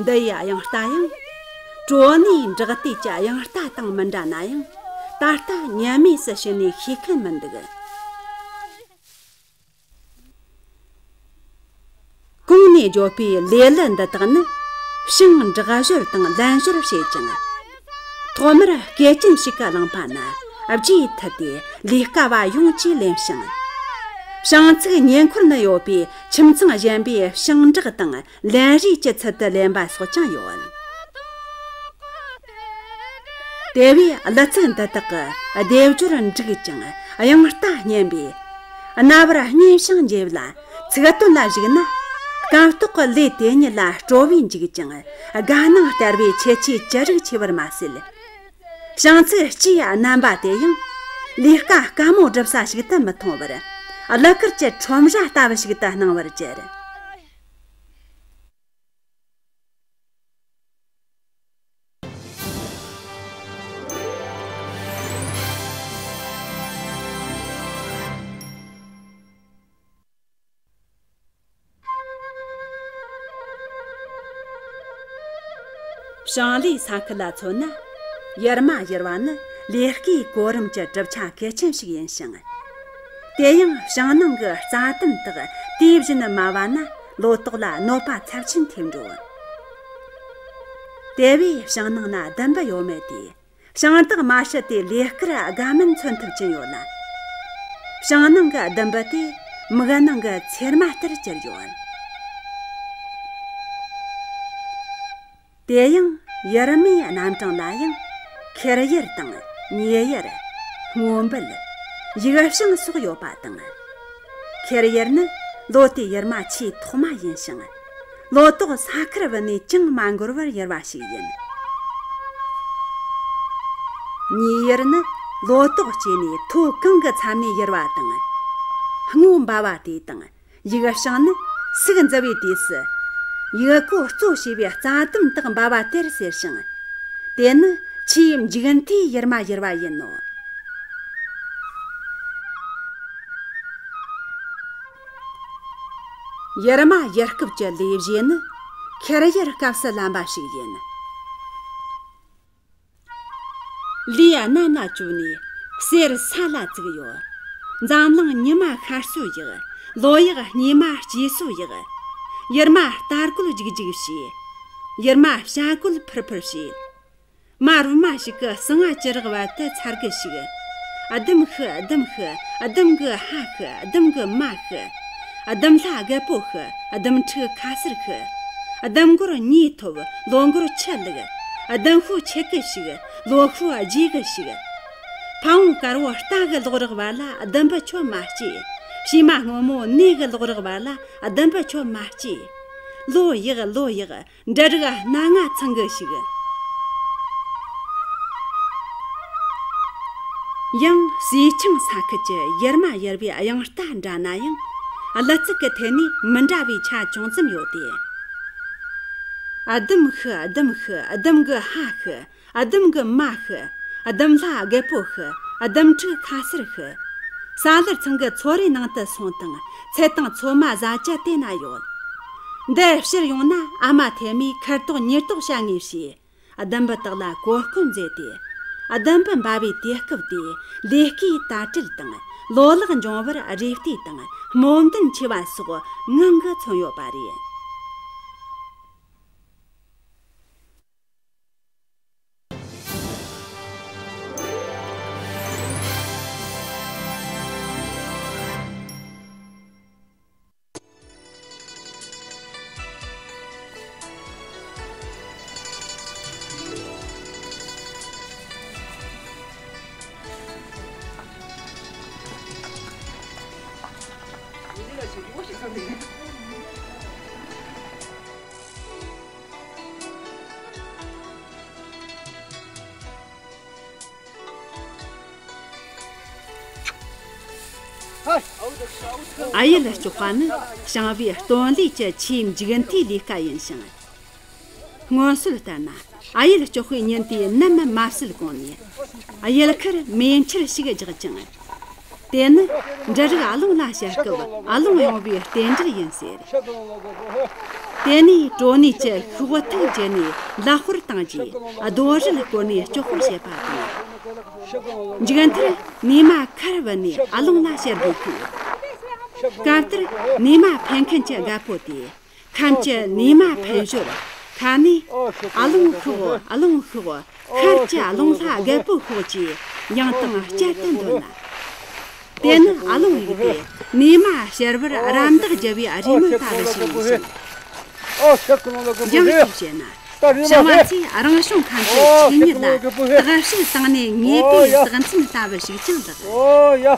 འདི་ཡི་དབྱངས་རྟ་ཡང་། གྲོ་ནས་འབྲག་དུས་ཀྱི་དབྱངས་རྟ་དང་མི་འདྲ་ན་ཡང་། ད་ལྟ་ཉམས་དམས་སུ་བྱས་ནས་ཤེས་མཁན་མི་འདུག། གོང་ནས་བརྗོད་པའི་ལེ་ལུ་འདི་དག་ནི་ཞིང་འབྲག་བཞོར་དང་ལན་བཞོར་བྱེད་ཅིང་། ཐོག་མར་སྐེ་ཅན་ཞིག་གིས་བླངས་པ་ན་རྗེས་མཐུད་དེ་ལས་ཀ་བ་ཡོངས་ཀྱིས་ལེན་ཞིང་། བྱང་ཚིག་ཉེ་འཁོར་ན་ཡོད་པའི་ཁྱིམ་ཚང་གཞན་པའི་ཞིང་འབྲག་དང་ལན་རེས་ཀྱི་ཚུལ་དུ་ལེན་པ་སོགས་ཀྱང་ཡོད། དེ་བས་གླུ་ཚིག་འདི་དག་གི་སྡེབ་སྦྱོར་འགྲིག་ཅིང་དབྱངས་རྟ་སྙན་པས། རྣ་བར་སྙན་ཞིང་འཇེབས་ལ། ཚིག་དོན་ལ་གཞིགས་ན། སྐབས་ཐོག་གི་ལས་དེ་ཉིད་ལ་སྤྲོ་བས་འཇིགས་ཅིང་དགའ་སྣང་སྟེར་བའི་ཁྱད་ཆོས་ཅི་རིགས་ཆེ་བར་མ་ཟད། བྱང་ཚིག་སྤྱིའི་རྣམ་པ་དེ་ཡང་། ལས་ཀ་དཀའ་མོ་སྒྲུབ་ས་ཞིག་ཏུ་མི་མཐོང་བར། གླུ་གར་གྱི་ཁྲོམ་ར་ལྟ་བུ་ཞིག་ཏུ་སྣང་བར་གྱུར། ཞིང་ལས་ས་ཁུལ་ལ་མཚོན་ན། ཡུར་མ་ཡུར་བ་ནི་ལས་ཀའི་གོ་རིམ་གྱི་གྲུབ་ཆ་གལ་ཆེན་ཞིག་ཡིན་ཞིང་། དེ་ཡང་ཞིང་ནང་གི་རྩྭ་དུམ་དག་དུས་བཞིན་དམའ་བ་ན་ལོ་ཏོག་ལ་གནོད་པ་ཚབས་ཆེན་ཐེབས་འགྲོ། དེ་བས་ཞིང་ནང་ན་ལྡུམ་བུ་ཡོད་མེད་དེ། ཞིང་བདག་མ་ཤི་དེ་ལས་ཀར་དགའ་སྨོན་མཚོན་ཐུབ་ཀྱིན་ཡོད་ལ། ཞིང་ནང་གི་ལྡུམ་བུ་དེ་མིག་ནང་གི་ཚེར་མ་ལྟར་གྱུར་ཡོད། དེ་ཡང་ཡུར་མའི་རྣམ་གྲངས་ལ་ཡང་ཁེར་ཡུར་དང་ཉེ་ཡུར། སྔོ་འབུལ། ཡིག་བྱང་སོགས་ཡོད་པ་དང་། ཁེར་ཡུར་ནི་ལོ་དེའི་ཡུར་མ་ཆེས་ཐོག་མ་ཡིན་ཞིང་། ལོ་ཏོག་ས་ཁུར་བུད་ནས་ཅང་མ་འགོར་བར་ཡུར་བ་ཞིག་ཡིན། ཉེ་ཡུར་ནི་ལོ་ཏོག་སྐྱེས་ནས་ཐོ་གང་གི་མཚམས་ནས་ཡུར་བ་དང་། སྔོ་འབབ་བ་དེ་དང་། ཡིག་བྱང་ནི་སུག་འཛུལ་བའི་དུས་སུ། ཡིག་གོ་གཙོ་བྱས་པའི་རྩྭ་དུམ་དག་འབབ་བ་དེར་ཟེར་ཞིང་། དེ་ནི་ ཆེས་མཇུག་མཐའི་ཡུར་མ་ཡུར་བ་ཡིན་ནོ། ཡུར་མ་ཡུར་སྐབས་ཀྱི་ལས་བྱེད་ནི་ཁེར་ཡུར་སྐབས་སུ་ལམ་པ་ཞིག་ཡིན། ལུས་གནམ་ལ་བཙུགས་ནས་གསེར་ས་ལ་བཙུགས་ཡོད། འཛམ་གླིང་ཉི་མ་ཤར་སོ་ཡག། ལོ་ཡག་སྙེ་མ་སྐྱེས་སོ་ཡག། ཡུར་མ་རྟ་རྒོད་རྒྱུག་རྒྱུག་བྱས། ཡུར་མ་བྱ་རྒོད་འཕུར་འཕུར་བྱས། མ་རུ་མ་ཞིག་གི་ཟངས་ང་ཅི་རག་བར་དུ་ཚར་གི་ཞིག། ཨ་དམ་ཤི་ཨ་དམ་ཤི། ཨ་དམ་གི་ཧ་ཤི། ཨ་དམ་གི་མ་ཤི། ཨ་དམ་ལྷ་རྒད་པོ་ཤི། ཨ་དམ་ཕྲུག་ཁ་སེར་ཤི། ཨ་དམ་མགོར་ཉེས་ཐོབ། ལོ་མགོར་ཆུ་ལུག། ཨ་དམ་ཤུགས་ཆེ་གི་ཞིག། ལོ་ཤུགས་རྒྱས་གི་ཞིག། ཕ་བོང་དཀར་བོ་རྟ་གི་ལོག་རག་བ་ལ་ཨ་དམ་པ་ཁྱོད་མ་སྐྱེས། བྱེ་མ་སྔོན་མོ་ནས་གི་ལོག་རག་བ་ལ་ཨ་དམ་པ་ཁྱོད་མ་སྐྱེས། ལོ་ཡག་ལོ་ཡག། འབྲུ་རིགས་སྣ་ལྔ་ཚང་གི་ཞིག། ཡང་ཟས་ཆང་ས་ཁུལ་གྱི་ཡུར་མ་ཡུར་བའི་དབྱངས་རྟ་འདྲ་ན་ཡང་། གླུ་ཚིག་གི་ཐད་ནས་མི་འདྲ་བའི་ཆ་ཅུང་ཙམ་ཡོད་དེ། ཨ་དམ་ཤི་ཨ་དམ་ཤི། ཨ་དམ་གི་ཧ་ཤི། ཨ་དམ་གི་མ་ཤི། ཨ་དམ་ལྷ་རྒད་པོ་ཤི། ཨ་དམ་ཕྲུག་ཁ་སེར་ཤི། ས་ལར་ཚང་གི་ཚོ་རའི་ནང་དུ་སོང་དང་ཚལ་དང་ཚོད་མ་ཟ་རྒྱུ་དེ་ན་ཡོད། འདི་ཕྱིར་ཡོང་ན་ཨ་མ་ཐེ་མིས་ཁར་ཏོག་ཉེར་ཏོག་བྱ་ངེས་བྱས། ཨ་དམ་པ་དག་ལ་གོ་སྐོན་མཛད་དེ། ཨ་དམ་པ་འབའ་བའི་དུས་སྐབས་དེ་ལས་ཀའི་དར་སྤྲད་དང་ལོ་ལེགས་འབྱུང་བར་རེ་ལྟོས་དང་སྨོན་འདུན་ཆེ་བ་སོགས་ངང་གིས་མཚོན་ཡོད་པ་རེད། ཨ་ཡུལ་གཅོག་པ་ནི་ཞིང་པའི་སྟོན་ལས་ཀྱི་ཆེས་མཇུག་མཐའི་ལས་ཀ་ཡིན་ཞིང་། སྔོན་སྲོལ་ལྟར་ན་ཨ་ཡུལ་གཅོག་པའི་ཉིན་དེ་ནམ་མ་བསུ་གོང་ནས་ཨ་ཡུལ་ཁར་མེ་མཆོད་ཞིག་རྒྱག་ཅིང་། དེ་ནི་འབྲུ་རིགས་ཨ་ལོང་ལ་བཤར་སྐབས་ཨ་ལོང་ཡོང་བའི་རྟེན་འབྲེལ་ཡིན་ཟེར། དེ་ནས་གྲོ་ནས་ཀྱི་ཤོག་ཐིག་བརྒྱུད་ནས་ལག་དཔར་བཏང་རྗེས་རྡོ་རིལ་བསྐོར་ནས་སྐྱོག་པར་བྱེད་པ་དང་། མཇུག་མཐར་ནས་མ་ཁར་བུད་ནས་ཨ་ལོང་ལ་བཤར་དགོས་ཤིང་། སྐབས་དེར་ནས་མ་འཕེན་མཁན་གྱི་རྒད་པོ་དེས་ཁམས་ཀྱི་ནས་མ་འཕེན་ཞོར་ཁ་ནས་ཨ་ལོང་ཤོག་ཨ་ལོང་ཤོག་ཤར་གྱི་ཨ་ལོང་ལྷ་རྒད་པོ་ཤོག་ཅེས་ཡང་དང་བསྐྱར་དུ་འདོན་ལ། དེ་ནི་ཨ་ལོང་ཡིག་དེ་ནས་མ་བཤར་བར་རམ་འདེགས་རྒྱབ་པའི་རེའུ་མིག་ལྟ་བུ་ཞིག་ཡིན་ཞིང་། ཡང་ཅིག་བཤད་ན། ཞིང་བ་ཚོས་རང་བྱུང་ཁམས་ཀྱི་ཆོས་ཉིད་ལ་བརྟག་དཔྱད་བཏང་ནས་ངེས་པའི་རྟགས་མཚན་ལྟ་བུ་ཞིག་ཀྱང་ལགས།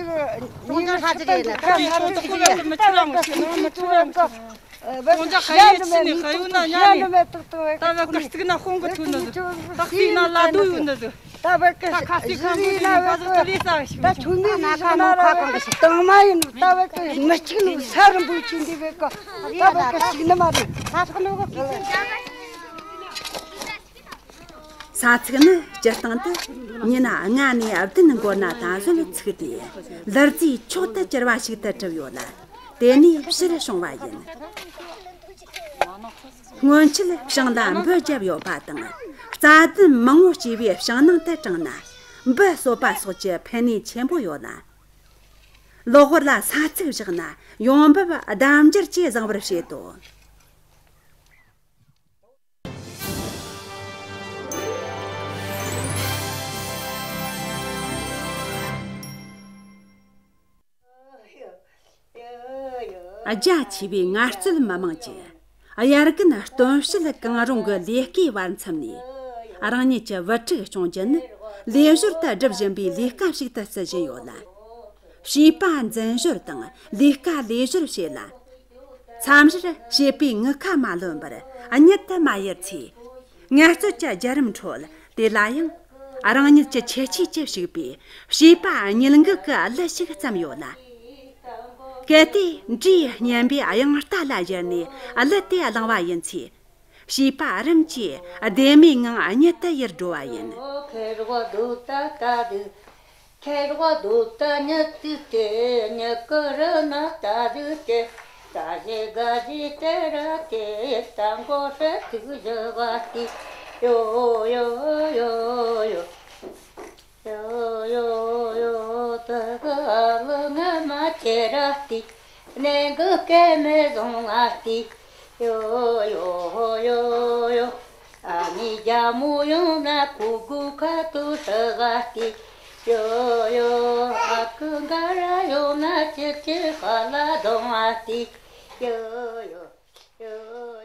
ཁྱེད་ཀྱི་ཉིན་ཤི་པན་གྱི་ཁ་ན་ཁྱེད་ཀྱི་ཡིན། ད་བད་གི་ཤི་ཡ་འདི་མེད་ནི་ཁྱེད་རང་གི་ཤི་ནི་མི་ཁྱེད་རང་གི་ཤི་ནི་ཁྱེད་རང་གི་ཤི་ནི་ད་བད་གི་གཅིག་ན་ཧོང་གི་ཐུག་ནི་ད་ཁ་སི་ན་ལ་དུ་ཡོད་ནི་ད་བད་གི་ཤི་ཡིན་ན་བད་གི་ད་ཆུ་ནི་ཤི་ན་ཁ་དང་མ་ཡིན། ད་བད་གི་མི་གཅིག་ནི་ས་རིན་པོ་ཆེ་འདི་བད་གི་ད་བད་གི་གཅིག་ནི་མ་རེད། ས་ཚིགས་ནི་སྤྱིར་བཏང་དུ་ཉིན་ལྔ་ནས་བདུན་འགོར་ན་ད་གཟོད་ཚིག་དེ་ལར་རྫིས་མཆོག་ཏུ་གྱུར་པ་ཞིག་ཏུ་གྲུབ་ཡོད་ལ། དེ་ནས་ཕྱིར་བྱུང་བ་ཡིན། སྔོན་ཆད་བྱང་ལ་འབུ་བརྒྱབ་ཡོད་པ་དང་། རྩྭ་ལྡུམ་མང་བོ་སྐྱེས་པའི་བྱང་ནང་དུ་དྲངས་ན་འབུ་གསོད་པ་སོགས་ཀྱི་ཕན་ནུས་ཆེན་པོ་ཡོད་ལ། གློག་དབར་ལ་ས་ཚིགས་བཞག་ན་ཡོང་འབབ་ལྡབ་འགྱུར་གྱིས་བཟང་བར་བྱེད་དོ། རྒྱ་ཆེ་བའི་ངལ་རྩོལ་མི་དམངས་ཀྱིས་དབྱར་དགུན་སྟོན་དཔྱིད་གང་རུང་གི་ལས་ཀའི་བར་མཚམས་ནས་རང་ཉིད་ཀྱི་བུ་ཕྲུག་སྐྱོང་རྒྱུ་ནི་ལས་ཞོར་དུ་སྒྲུབ་བཞིན་པའི་ལས་ཀ་ཞིག་ཏུ་བརྩི་བཞིན་ཡོད་ལ། བྱིས་པ་འཛིན་ཞོར་དང་ལས་ཀ་ལས་ཞོར་བྱེད་ལ། མཚམས་རེར་བྱིས་པའི་ངུ་ཁ་མ་ལོན་པར་གཉིད་དུ་མ་ཡུར་ཚེ། ངལ་རྩོལ་གྱི་བརྒྱུད་རིམ་ཁྲོད་དེ་ལ་ཡང་རང་ཉིད་ཀྱི་ཁྱད་ཆོས་ཀྱིས་ཕྱུག་པའི་བྱིས་པ་གཉིད་འགུག་གི་གླུ་ཞིག་བརྩམས་ཡོད་ལ། གལ་ཏེ་འབྲས་སྙན་པའི་དབྱངས་རྟ་ལ་གཞོལ་ནས་གླུ་དེ་བླངས་པ་ཡིན་ཚེ། བྱིས་པ་རིམ་གྱིས་ལྡེ་མོའི་ངང་གཉིད་དུ་ཡུར་འགྲོ་བ་ཡིན། ཁེར་བ་དུ་ཏ་ཏ་དུ། ཁེར་བ་དུ་ཏ་ཉི་ཏི་ཏེ་ཉི་ཀི་རི་ན་ཏ་དུ་ཏེ། ཏ་ཞེ་ག་ཞེ་ཏེ་ར་ཏེ། ཏ་མགོ་ཧྲེ་ཏུ་ཞི་ག་ཏི། ཡོ་ཡོ་ཡོ་ཡོ། ཡོ་ཡོ་ཡོ། ཏི་གི་ཨ་ལི་ང་མ་ཁྱེར་ར་ཏི། ནེ་གི་སྐེ་མེ་བཟུང་ང་ཏི། ཡོ་ཡོ་ཡོ་ཡོ། ཨ་ནི་རྒྱ་མོ་ཡོང་ན་ཁུ་གུ་ཁ་ཏུ་ཧྲི་ག་ཏི། ཡོ་ཡོ། ཨ་ཁུ་འགའ་ར་ཡོང་ན་ཅི་ཅི་ཧ་ལ་གདོང་ང་ཏི། ཡོ་ཡོ་ཡོ་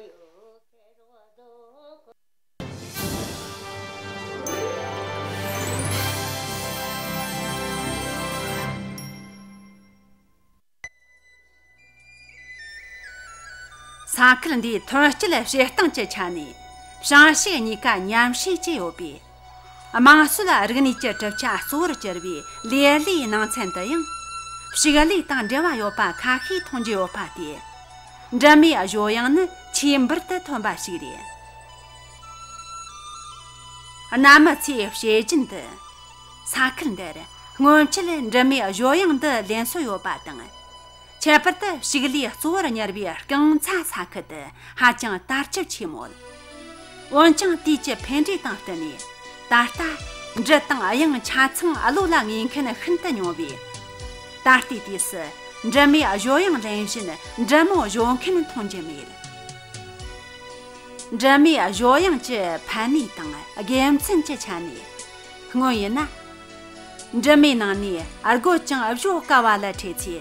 ཡོ། ས་ཁུལ་འདིའི་ཐོན་སྐྱེད་བྱེད་སྟངས་ཀྱི་ཆ་ནས་བྱང་ཕྱོགས་གཉིས་ཀ་མཉམ་བསྲེས་བྱས་ཡོད་པས། དམངས་སྲོལ་རིག་གནས་ཀྱི་གྲུབ་ཆ་གཙོ་བོར་གྱུར་པའི་ལེ་ལོའི་ནང་ཚན་དུ་ཡང་ཕྱུགས་ལས་དང་འབྲེལ་བ་ཡོད་པ་ཁ་ཤས་མཐོང་རྒྱུ་ཡོད་པ་སྟེ། འབྲུ་མའི་གཞོ་གཡང་ནི་ཆེས་འབུར་དུ་ཐོན་པ་ཞིག་རེད། གནའ་མི་ཚོས་བཤད་རྒྱུན་དུ། ས་ཁུལ་འདིར་སྔོན་ཆད་འབྲུ་མའི་གཞོ་གཡང་འདི་ལེན་སྲོལ་ཡོད་པ་དང་། ཁྱད་པར་དུ་ཕྱུགས་ལས་གཙོ་བོར་གཉེར་བའི་རྐང་ཚ་ས་ཁུལ་དུ་ཧ་ཅང་དར་ཁྱབ་ཆེ་མོད། འོན་ཀྱང་དུས་ཀྱི་འཕེལ་འགྲོས་དང་བསྟུན་ནས། ད་ལྟ་འབྲི་དང་དབྱངས་ཆ་ཚང་བློ་ལ་ངེས་མཁན་ཤིན་ཏུ་ཉུང་བས། ད་ལྟའི་དུས་སུ་འབྲི་མོའི་བཞོད་དབྱངས་ལེན་བཞིན་འབྲི་མོ་བཞོ་མཁན་མཐོང་རྒྱུ་མེད། འབྲི་མོའི་བཞོད་དབྱངས་ཀྱི་ཕན་ནུས་དང་དགེ་མཚན་གྱི་ཆ་ནས། སྔོན་ཡིན་ན། འབྲི་མོའི་ནང་ནས་རྒོད་ཅིང་བཞོ་དཀའ་བ་ལ་འཕྲད་ཚེ།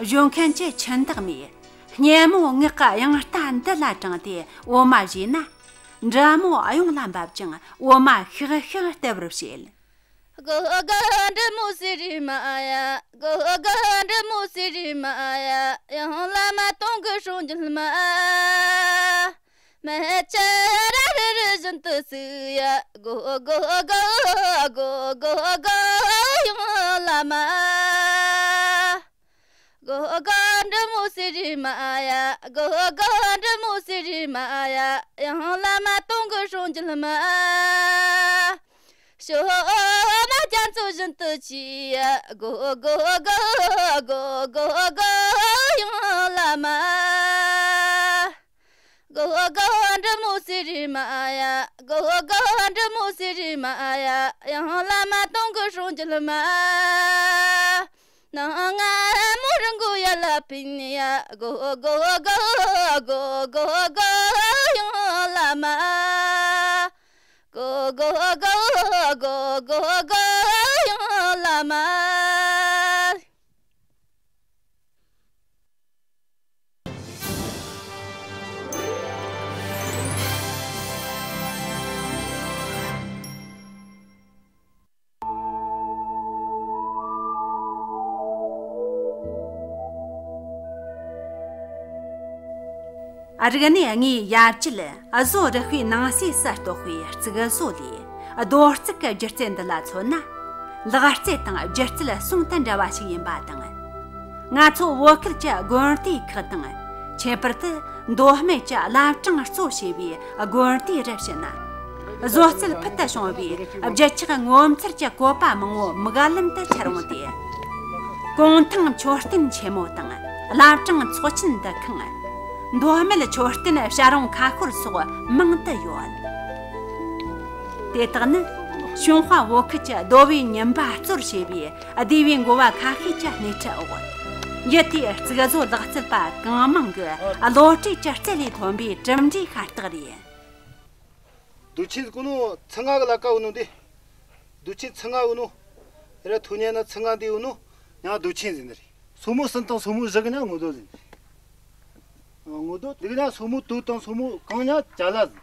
བཞོ་མཁན་གྱིས་ཆུ་འདག་མའི་སྙེ་མོ་ངག་གི་དབྱངས་རྟ་འདི་ལ་དྲངས་ཏེ་འོ་མ་བཞོས་ན། འབྲི་མོ་གཡུང་ལ་འབབ་ཅིང་འོ་མ་ཤིག་ཤིག་སྟེར་བར་བྱེད། གོ་གོ་འབྲི་མོ་སེ་རི་མ་ཡ། གོ་གོ་འབྲི་མོ་སེ་རི་མ་ཡ། ཡང་བླ་མ་དུང་གི་སྲུང་རྒྱུད་མ། མེ་ལྕེ་ར་རི་རི་བཞིན་དུ་བསྲེགས་ཡ། གོ་གོ་གོ་གོ་གོ་གོ་ཡང་བླ་མ། གོ་གོ་འབྲི་མོ་སེ་རི་མ་ཡ། གོ་གོ་འབྲི་མོ་སེ་རི་མ་ཡ། ཡང་བླ་མ་དུང་གི་སྲུང་རྒྱུད་མ། ཞོ་མ་རྒྱ་མཚོ་བཞིན་དུ་ཆེ་ཡ། གོ་གོ་གོ་གོ་གོ་གོ་ཡང་བླ་མ། གོ་གོ་འབྲི་མོ་སེ་རི་མ་ཡ། གོ་གོ་འབྲི་མོ་སེ་རི་མ་ཡ། ཡང་བླ་མ་དུང་གི་སྲུང་རྒྱུད་མ། ནང་ང་མོ་རང་གོ་ཡ་ལ་ཕིན་ཡ། གོ་གོ་གོ་གོ་གོ་གོ་ཡང་བླ་མ། གོ་གོ་གོ་གོ་གོ་གོ་ཡང་བླ་མ། ཨ། རིག་གནས་དངོས་ཡར་བཅོས། བཟོ་རིག་པའི་ནང་གསེས་སུ་གཏོགས་པའི་རྩིག་བཟོ་ལས། རྡོ་རྩིག་གི་སྒྱུ་རྩལ་འདི་ལ་མཚོན་ན། ལག་རྩལ་དང་སྒྱུ་རྩལ་ཟུང་དུ་འབྲེལ་བ་ཞིག་ཡིན་པ་དང་། ང་ཚོ་བོད་ཁུལ་གྱི་དགོན་སྡེ་ཁག་དང་། ཁྱད་པར་དུ་མདོ་སྨད་ཀྱི་བླ་བྲང་གཙོ་བྱས་པའི་དགོན་སྡེ་རུ་ཕྱིན་ན། བཟོ་རྩལ་ཕུལ་དུ་བྱུང་བའི་རྒྱུ་ཆག་ངོ་མཚར་གྱི་བཀོད་པ་མང་བོ་མིག་ལམ་དུ་འཆར་འོང་སྟེ། གུང་ཐང་མཆོད་རྟེན་ཆེན་མོ་དང་། བླ་བྲང་ཚོགས་ཆེན་འདུ་ཁང་། མདོ་སྨད་མཆོད་རྟེན་བྱ་རུང་ཁ་ཤོར་སོགས་མང་དུ་ཡོད། དེ་དག་ནི་ཞུན་ཧྭ་བོད་ཁུལ་གྱི་རྡོ་བའི་ཉིན་པ་གཙོར་བྱས་པའི་སྡེ་བའི་འགོ་བ་ཁ་ཤས་ཀྱི་སྣེ་ཁྲིད་འོག། ཡུལ་དེའི་རྩིག་བཟོ་ལག་རྩལ་པ་གང་མང་གི་བློ་གྲོས་ཀྱི་རྩལ་ལས་ཐོན་པའི་གྲུབ་འབྲས་ཤ་སྟག་རེད། རྡོ་ཆེན་གོ་ནོ་ཚང་ང་གི་ལ་ཀ་བོ་ནོ་འདི། རྡོ་ཆེན་ཚང་ང་བོ་ནོ། ར་ཐོ་ཉན་ན་ཚང་ང་འདི་བོ་ནོ། ཡང་རྡོ་ཆེན་ཟེར་ནི་རེད། སོ་མོ་སུན་དང་སོ་མོ་བཞི་གི་ཉ་ངོ་རྡོ་ཟེར་ནི་རེད། ངོ་རྡོ་འདི་གི་ཉ་སོ་མོ་དོ་དང་སོ་མོ་གང་ཉ་ཅ་ལ་ཟེར་ནི་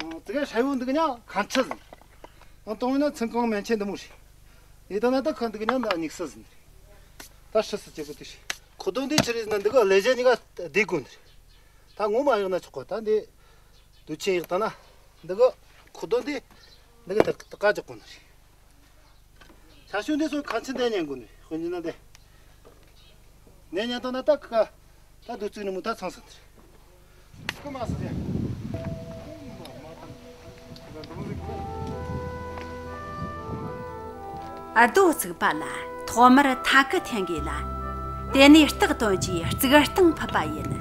རེད། དེ་ག་ཧྲ་བོ་འདི་གི་ཉ་ཁན་ཆི་ཟེར་ནི་རེད། ཨང་དང་ན་ཚང་གང་མན་ཆེན་འདི་མོ་རེད། ཡེ་ད་ན་ད་ཁ་འདི་གི་ཉ་ན་ཉིག་སི་ཟེར་ནི་རེད། ད་ཧྲི་སི་ཅེ་གོ་དེ་ཤི། ཁོ་དོན་འདི་ཆི་རེད་ཟེར་ན་འདི་ག་ལེ་ཞ་ཉི་ག་བསྡད་གོ་ནི་རེད། ད་ངོ་མ་ཡག་ན་ཆོག་གོ། ད་འདི་རྡོ་ཆེན་ཡག་ད་ན་འདི་ག་ཁོ་དོན་འདི་འདི་ག་ད་ད་ཀ་ཅོག་གོ་ནི་རེད། ཤ་ཤུ་འདི་སོ་ཁ་ཆེན་འདི་ཉན་གོ་ནི་རེད། ཁོ་ཉན་ན་འདི་ནས་ཉན་ད་ན་ད་ཀ་ད་རྡོ་རྩིག་ནི་མོ་ད་ཚང་ས་ནི་རེད། ཀ་མ་སི་རེད། རྡོ་བརྩིགས་པ་ལ་ཐོག་མར་ཐ་ཀི་འཐེན་དགོས་ལ། དེ་ནས་སྟག་དོན་གྱིས་རྩིག་སྟེང་ཕུབ་པ་ཡིན།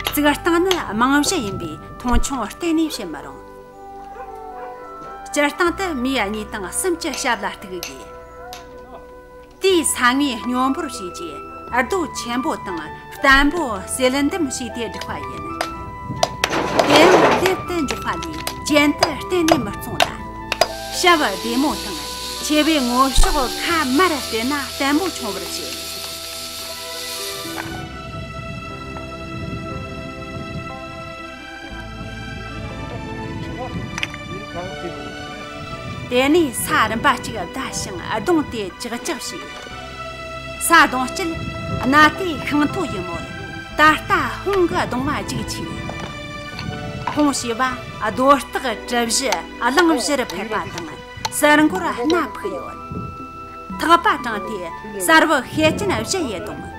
རྩིག་སྟེང་ནི་རྨང་གཞི་ཡིན་པས་མཐོང་ཆུང་གཏན་ནས་བྱེད་མི་རུང་། སྤྱིར་བཏང་དུ་མི་གཉིས་དང་གསུམ་གྱི་ཞབས་ལ་གཏུག་དགོས། དེའི་ས་ངོས་སྙོམས་པོར་བྱས་རྗེས་རྡོ་ཆེན་པོ་དང་བརྟན་པོ་བསལ་འདེམས་བྱས་ཏེ་བསྒྲིགས་པ་ཡིན། དེ་ཡང་ལེབ་ཏུ་འཇོག་པ་ལས་གྱེན་དུ་གཏན་ནས་མི་བརྫང་ལ། ཞབས་བདེ་མོ་དང་ཆེ་བའི་ངོ་ཕྱོགས་ཁ་མར་བལྟས་ན་བརྟན་པོ་འཁྱོངས་པར་བྱེད། དེ་ནས་ས་རིམ་པ་གཅིག་བརྡར་ཞིང་གདོང་དེ་ཅག་ཅག་བྱས། ས་གདོང་དཀྱིལ་གནའ་དུས་ཤིང་ཐོ་ཡིན་མོད། ད་ལྟ་ཧོང་གི་གདོང་བ་རྒྱུག་ཆེ། ཧོང་ཞེས་པ་རྡོ་སྟག་གྲུ་བཞི་གླང་བཞི་རུ་ཕེབས་པ་དང་། གསར་འགོར་སྣ་ཕུག་ཡོད། ཐག་པ་དྲངས་ཏེ་གསར་བུ་ཤེད་ཅན་བཞི་ཡི་གདོང་།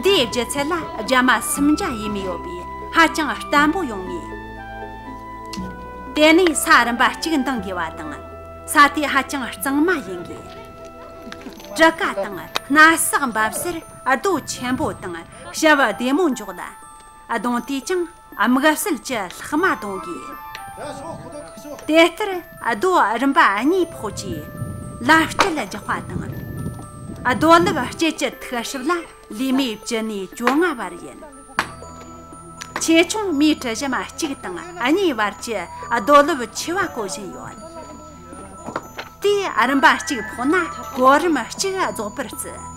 འདིའི་ལྗིད་ཚད་ལ་རྒྱ་མ་སུམ་བརྒྱ་ཡས་མས་ཡོད་པས་ཧ་ཅང་བརྟན་པོ་ཡོང་ངེས། དེ་ནས་ས་རིམ་པ་གཅིག་འདང་དགོས་པ་དང་། ས་དེ་ཧ་ཅང་གཙང་མ་ཡིན་དགོས། གྲུ་ཁ་དང་སྣ་སག་འབབ་སར་རྡོ་ཆེན་པོ་དང་ཞབས་བདེ་མོ་འཇོག་ལ། གདོང་དེས་ཀྱང་ དམིགས་བསལ་གྱི་ལྷག་མ་གཏོང་དགོས། དེ་ལྟར་རྡོ་རིམ་པ་གཉིས་ཕོག་རྗེས་ལམ་དཀྲིས་རྒྱག་པ་དང་། རྡོ་ལེབ་དཀྲིས་ཀྱི་མཐུག་སྲབ་ལ་ལུས་མེ་བཅུ་ནས་བཅོ་ལྔ་བར་ཡིན། ཆེ་ཆུང་མེ་ཊར་གཞི་མ་གཅིག་དང་གཉིས་བར་གྱི་རྡོ་ལེབ་ཆེ་བ་བཀོལ་བཞིན་ཡོད། དེས་རིམ་པ་གཅིག་ཕོག་ན་གོ་རིམ་གཅིག་རྫོགས་པར་བརྩི།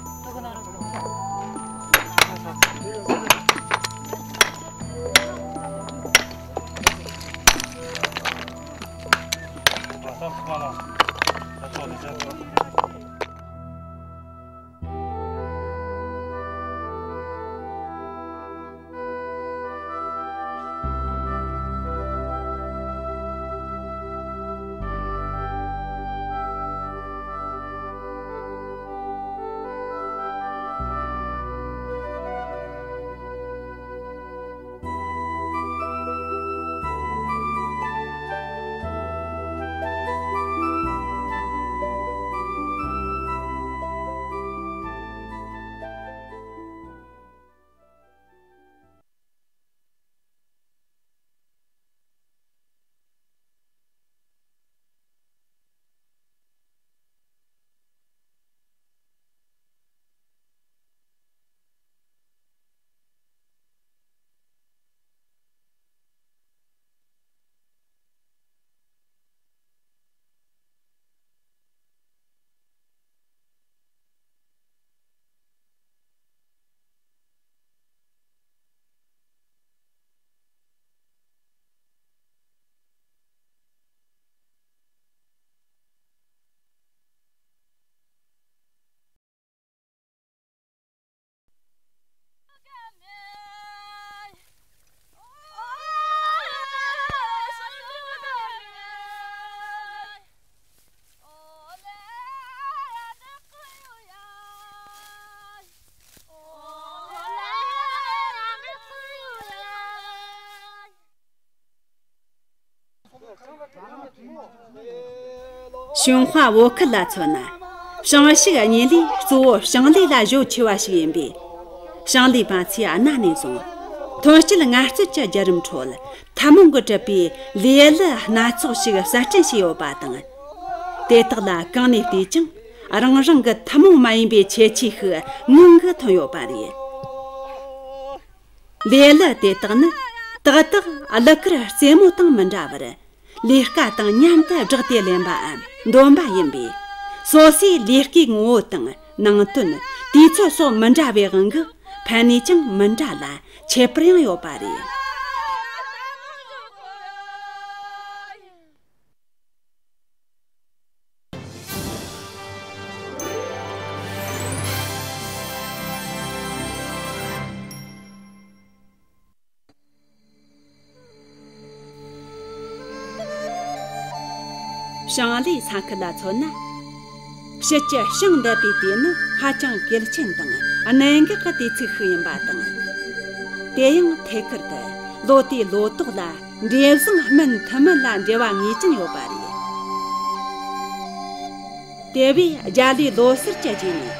ཞུན་ཧྭ་བོད་ཁུལ་ལ་མཚོན་ན། ཞིང་ཕྱུགས་གཉིས་ལས་གཙོ་བོ་ཞིང་ལས་ལ་གཞོལ་ཆེ་བ་ཞིག་ཡིན་པས། ཞིང་ལས་པ་ཚོས་གནའ་ནས་བཟུང་ཐོན་སྐྱེད་ངལ་རྩོལ་གྱི་བརྒྱུད་རིམ་ཁྲོད་ཐུན་མོང་གིས་གྲུབ་པའི་ལས་གླུ་སྣ་ཚོགས་ཤིག་གསར་སྐྲུན་བྱས་ཡོད་པ་དང་། དེ་དག་ལ་གང་ནས་བལྟས་ཀྱང་རང་རང་གི་ཐུན་མོང་མ་ཡིན་པའི་ཁྱད་ཆོས་ཤིག་མངོན་དུ་ཐོན་ཡོད་པ་རེད། ལས་གླུ་དེ་དག་ནི་ཏག་ཏག་གླུ་གར་རྩེད་མོ་དང་མི་འདྲ་བར། ལས་ཀ་དང་མཉམ་དུ་སྦྲགས་ཏེ་ལེན་པའམ་འདོན་པ་ཡིན་པས། སོ་སོའི་ལས་ཀའི་ངོ་བོ་དང་ནང་དོན། དུས་ཚོད་སོགས་མི་འདྲ་བའི་དབང་གིས་ཕན་ནུས་ཀྱང་མི་འདྲ་ལ་ཁྱད་པར་ཡང་ཡོད་པ་རེད། ཞིང་ལས་ས་ཁུལ་ལ་མཚོན་ན། ཕྱིས་ཀྱི་ཞིང་འདེབས་པའི་དུས་ནི་ཧ་ཅང་གལ་ཆེན་དང་གནད་འགག་གི་དུས་ཚིགས་ཤིག་ཡིན་པ་དང་། དེ་ཡང་ཐད་ཀར་དུ་ལོ་དེའི་ལོ་ཏོག་ལ་འབྲས་བཟང་སྨིན་ཐུབ་མིན་ལ་འབྲེལ་བ་ངེས་ཅན་ཡོད་པ་རེད། དེ་བས་རྒྱ་ལོའི་ལོ་སར་གྱི་རྗེས་ནས་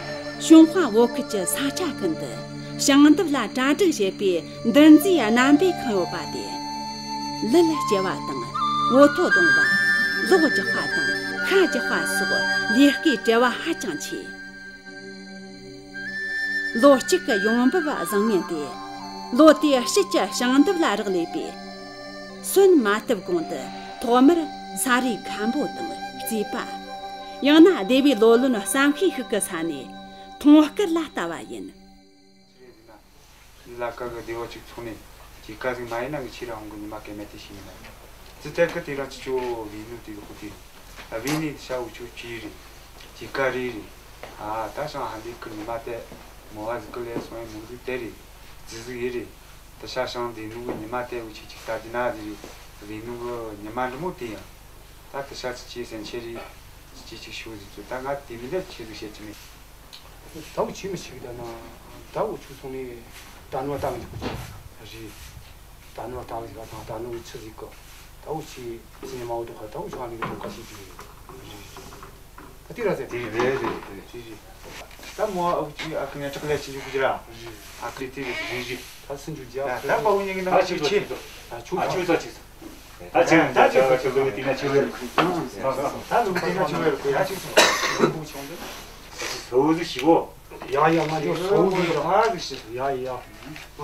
ཞུན་ཧྭ་བོད་ཁུལ་གྱི་ས་ཆ་ཀུན་ཏུ་ཞིང་འདེབས་ལ་གྲ་སྒྲིག་བྱེད་པའི་འདུ་འཛིའི་རྣམ་པས་ཁེངས་ཡོད་པ་སྟེ། ལུད་སྐྱེལ་བ་དང་འོ་ཐོ་བརྡུང་བ། ལོག་རྒྱག་པ་དང་ཤ་རྒྱག་པ་སོགས་ལས་ཀའི་བྲེལ་བ་ཧ་ཅང་ཆེ། ལོ་གཅིག་གི་ཡོང་འབབ་བཟང་ངན་དེ་ལོ་དེའི་དཔྱིད་ཀྱི་ཞིང་འདེབས་ལ་རག་ལས་པས། སོན་མ་བཏབ་གོང་དུ་ཐོག་མར་ས་རུས་ཁམ་པོ་དང་རྩིས་པ། ཡང་ན་སྡེ་བའི་ལོ་ལོན་བསམ་ཤེས་ཤིག་གི་ས་ནས་མཐོང་བཀུར་ལ་ལྟ་བ་ཡིན། ལ་ཀ་གི་སྡེ་བ་གཅིག་ཚོགས་ནས་ཁྱེད་ཀ་ཟིག་མ་ཡིན་ན་ངས་ཁྱེད་རང་གི་ཉི་མ་སྐལ་མེད་དེ་ཤེས་ཡིན་ན། ཙི་ཏེ་ཀི་དེ་རང་ཅི་ཅོ་བི་ནུ་དེ་གི་ཧུ་དེ་ཨ་བི་ནི་ཤ་འུ་ཆོ་ཅི་རེད། ཅི་ཀ་རི་རེད། ཨ་ད་ཤང་ཧ་ལི་ཀི་ཉི་མ་དེ་མོ་བ་ཟིག་གི་ལས་སོང་ཡིན་མུ་ཟིག་དེ་རེད། ཙི་ཟིག་ཡི་རེད། ད་ཤ་ཤང་དེ་ནུ་གི་ཉི་མ་དེ་འུ་ཆོ་ཅིག་ལྟ་དེ་ན་དེ་རེད། བི་ནུ་གི་ཉི་མ་འདྲི་མོ་དེ་ཡང་། ད་ད་ཤ་ཙི་ཅི་སེན་ཆེ་རེད། ཙི་ཅི་ཅིག་ཤུ་ཟིག་ཙི་ད་ང་དེ་མི་ལས་ཆེ་ཟིག་བཤད་ཀྱི་མེད། ད་འུ་ཆོས་མི་ཤེས་གི་ད་ན། ད་འུ་ཆོ་སོང་ནས་ད་ནོ་ད་གི་འཇུག་གི་རེད། ད་ནོ་ད་གི་ཟིག་ག་ད་ད་ནོ་གི་ཆི་ཟིག་གི། ད་འུ་ཆོས་ཟིན་མ་འོ་དོ་ཁ་ད་འུ་ཆོ་ཨ་ནི་གི་དོ་ཁ་ཤེས་ཀྱི་རེད། ད་དེ་ར་ཟེར། དེ་རེད་རེད་རེད། དེ་རེད། ད་མོ་ཨ་ཁུ་ཅི་ཨ་ཁུ་ངན་ཅག་ལས་ཅི་ཞུ་གི་ར། ཨ་ཁུ་དེ་རེད་རེད་རེད། ད་སུ་འཇུ་རྒྱ། ད་ད་པ་བུ་ཉིད་ཀྱི་ནང་ད་ཆི་ཆི་ཆི། ད་ཆུ་ཨ་ཆུ་ཚ་ཆི་ཚ། ད་ཆི་ད་ཆི་ཚ་ཆི་ཚ་དེ་ན་ཆི་ལེ། ད་ལུག་དེ་ན་ཆི་ལེ་ད་ཆི་ཚ། ལུག་ཆུང་དེ། སོ་ཟི་ཞི་བོ། ཡ་ཡ་ང་ཚོ་སོ་ཟི་ར་ཧ་ཟི་ཞི། ཡ་ཡ།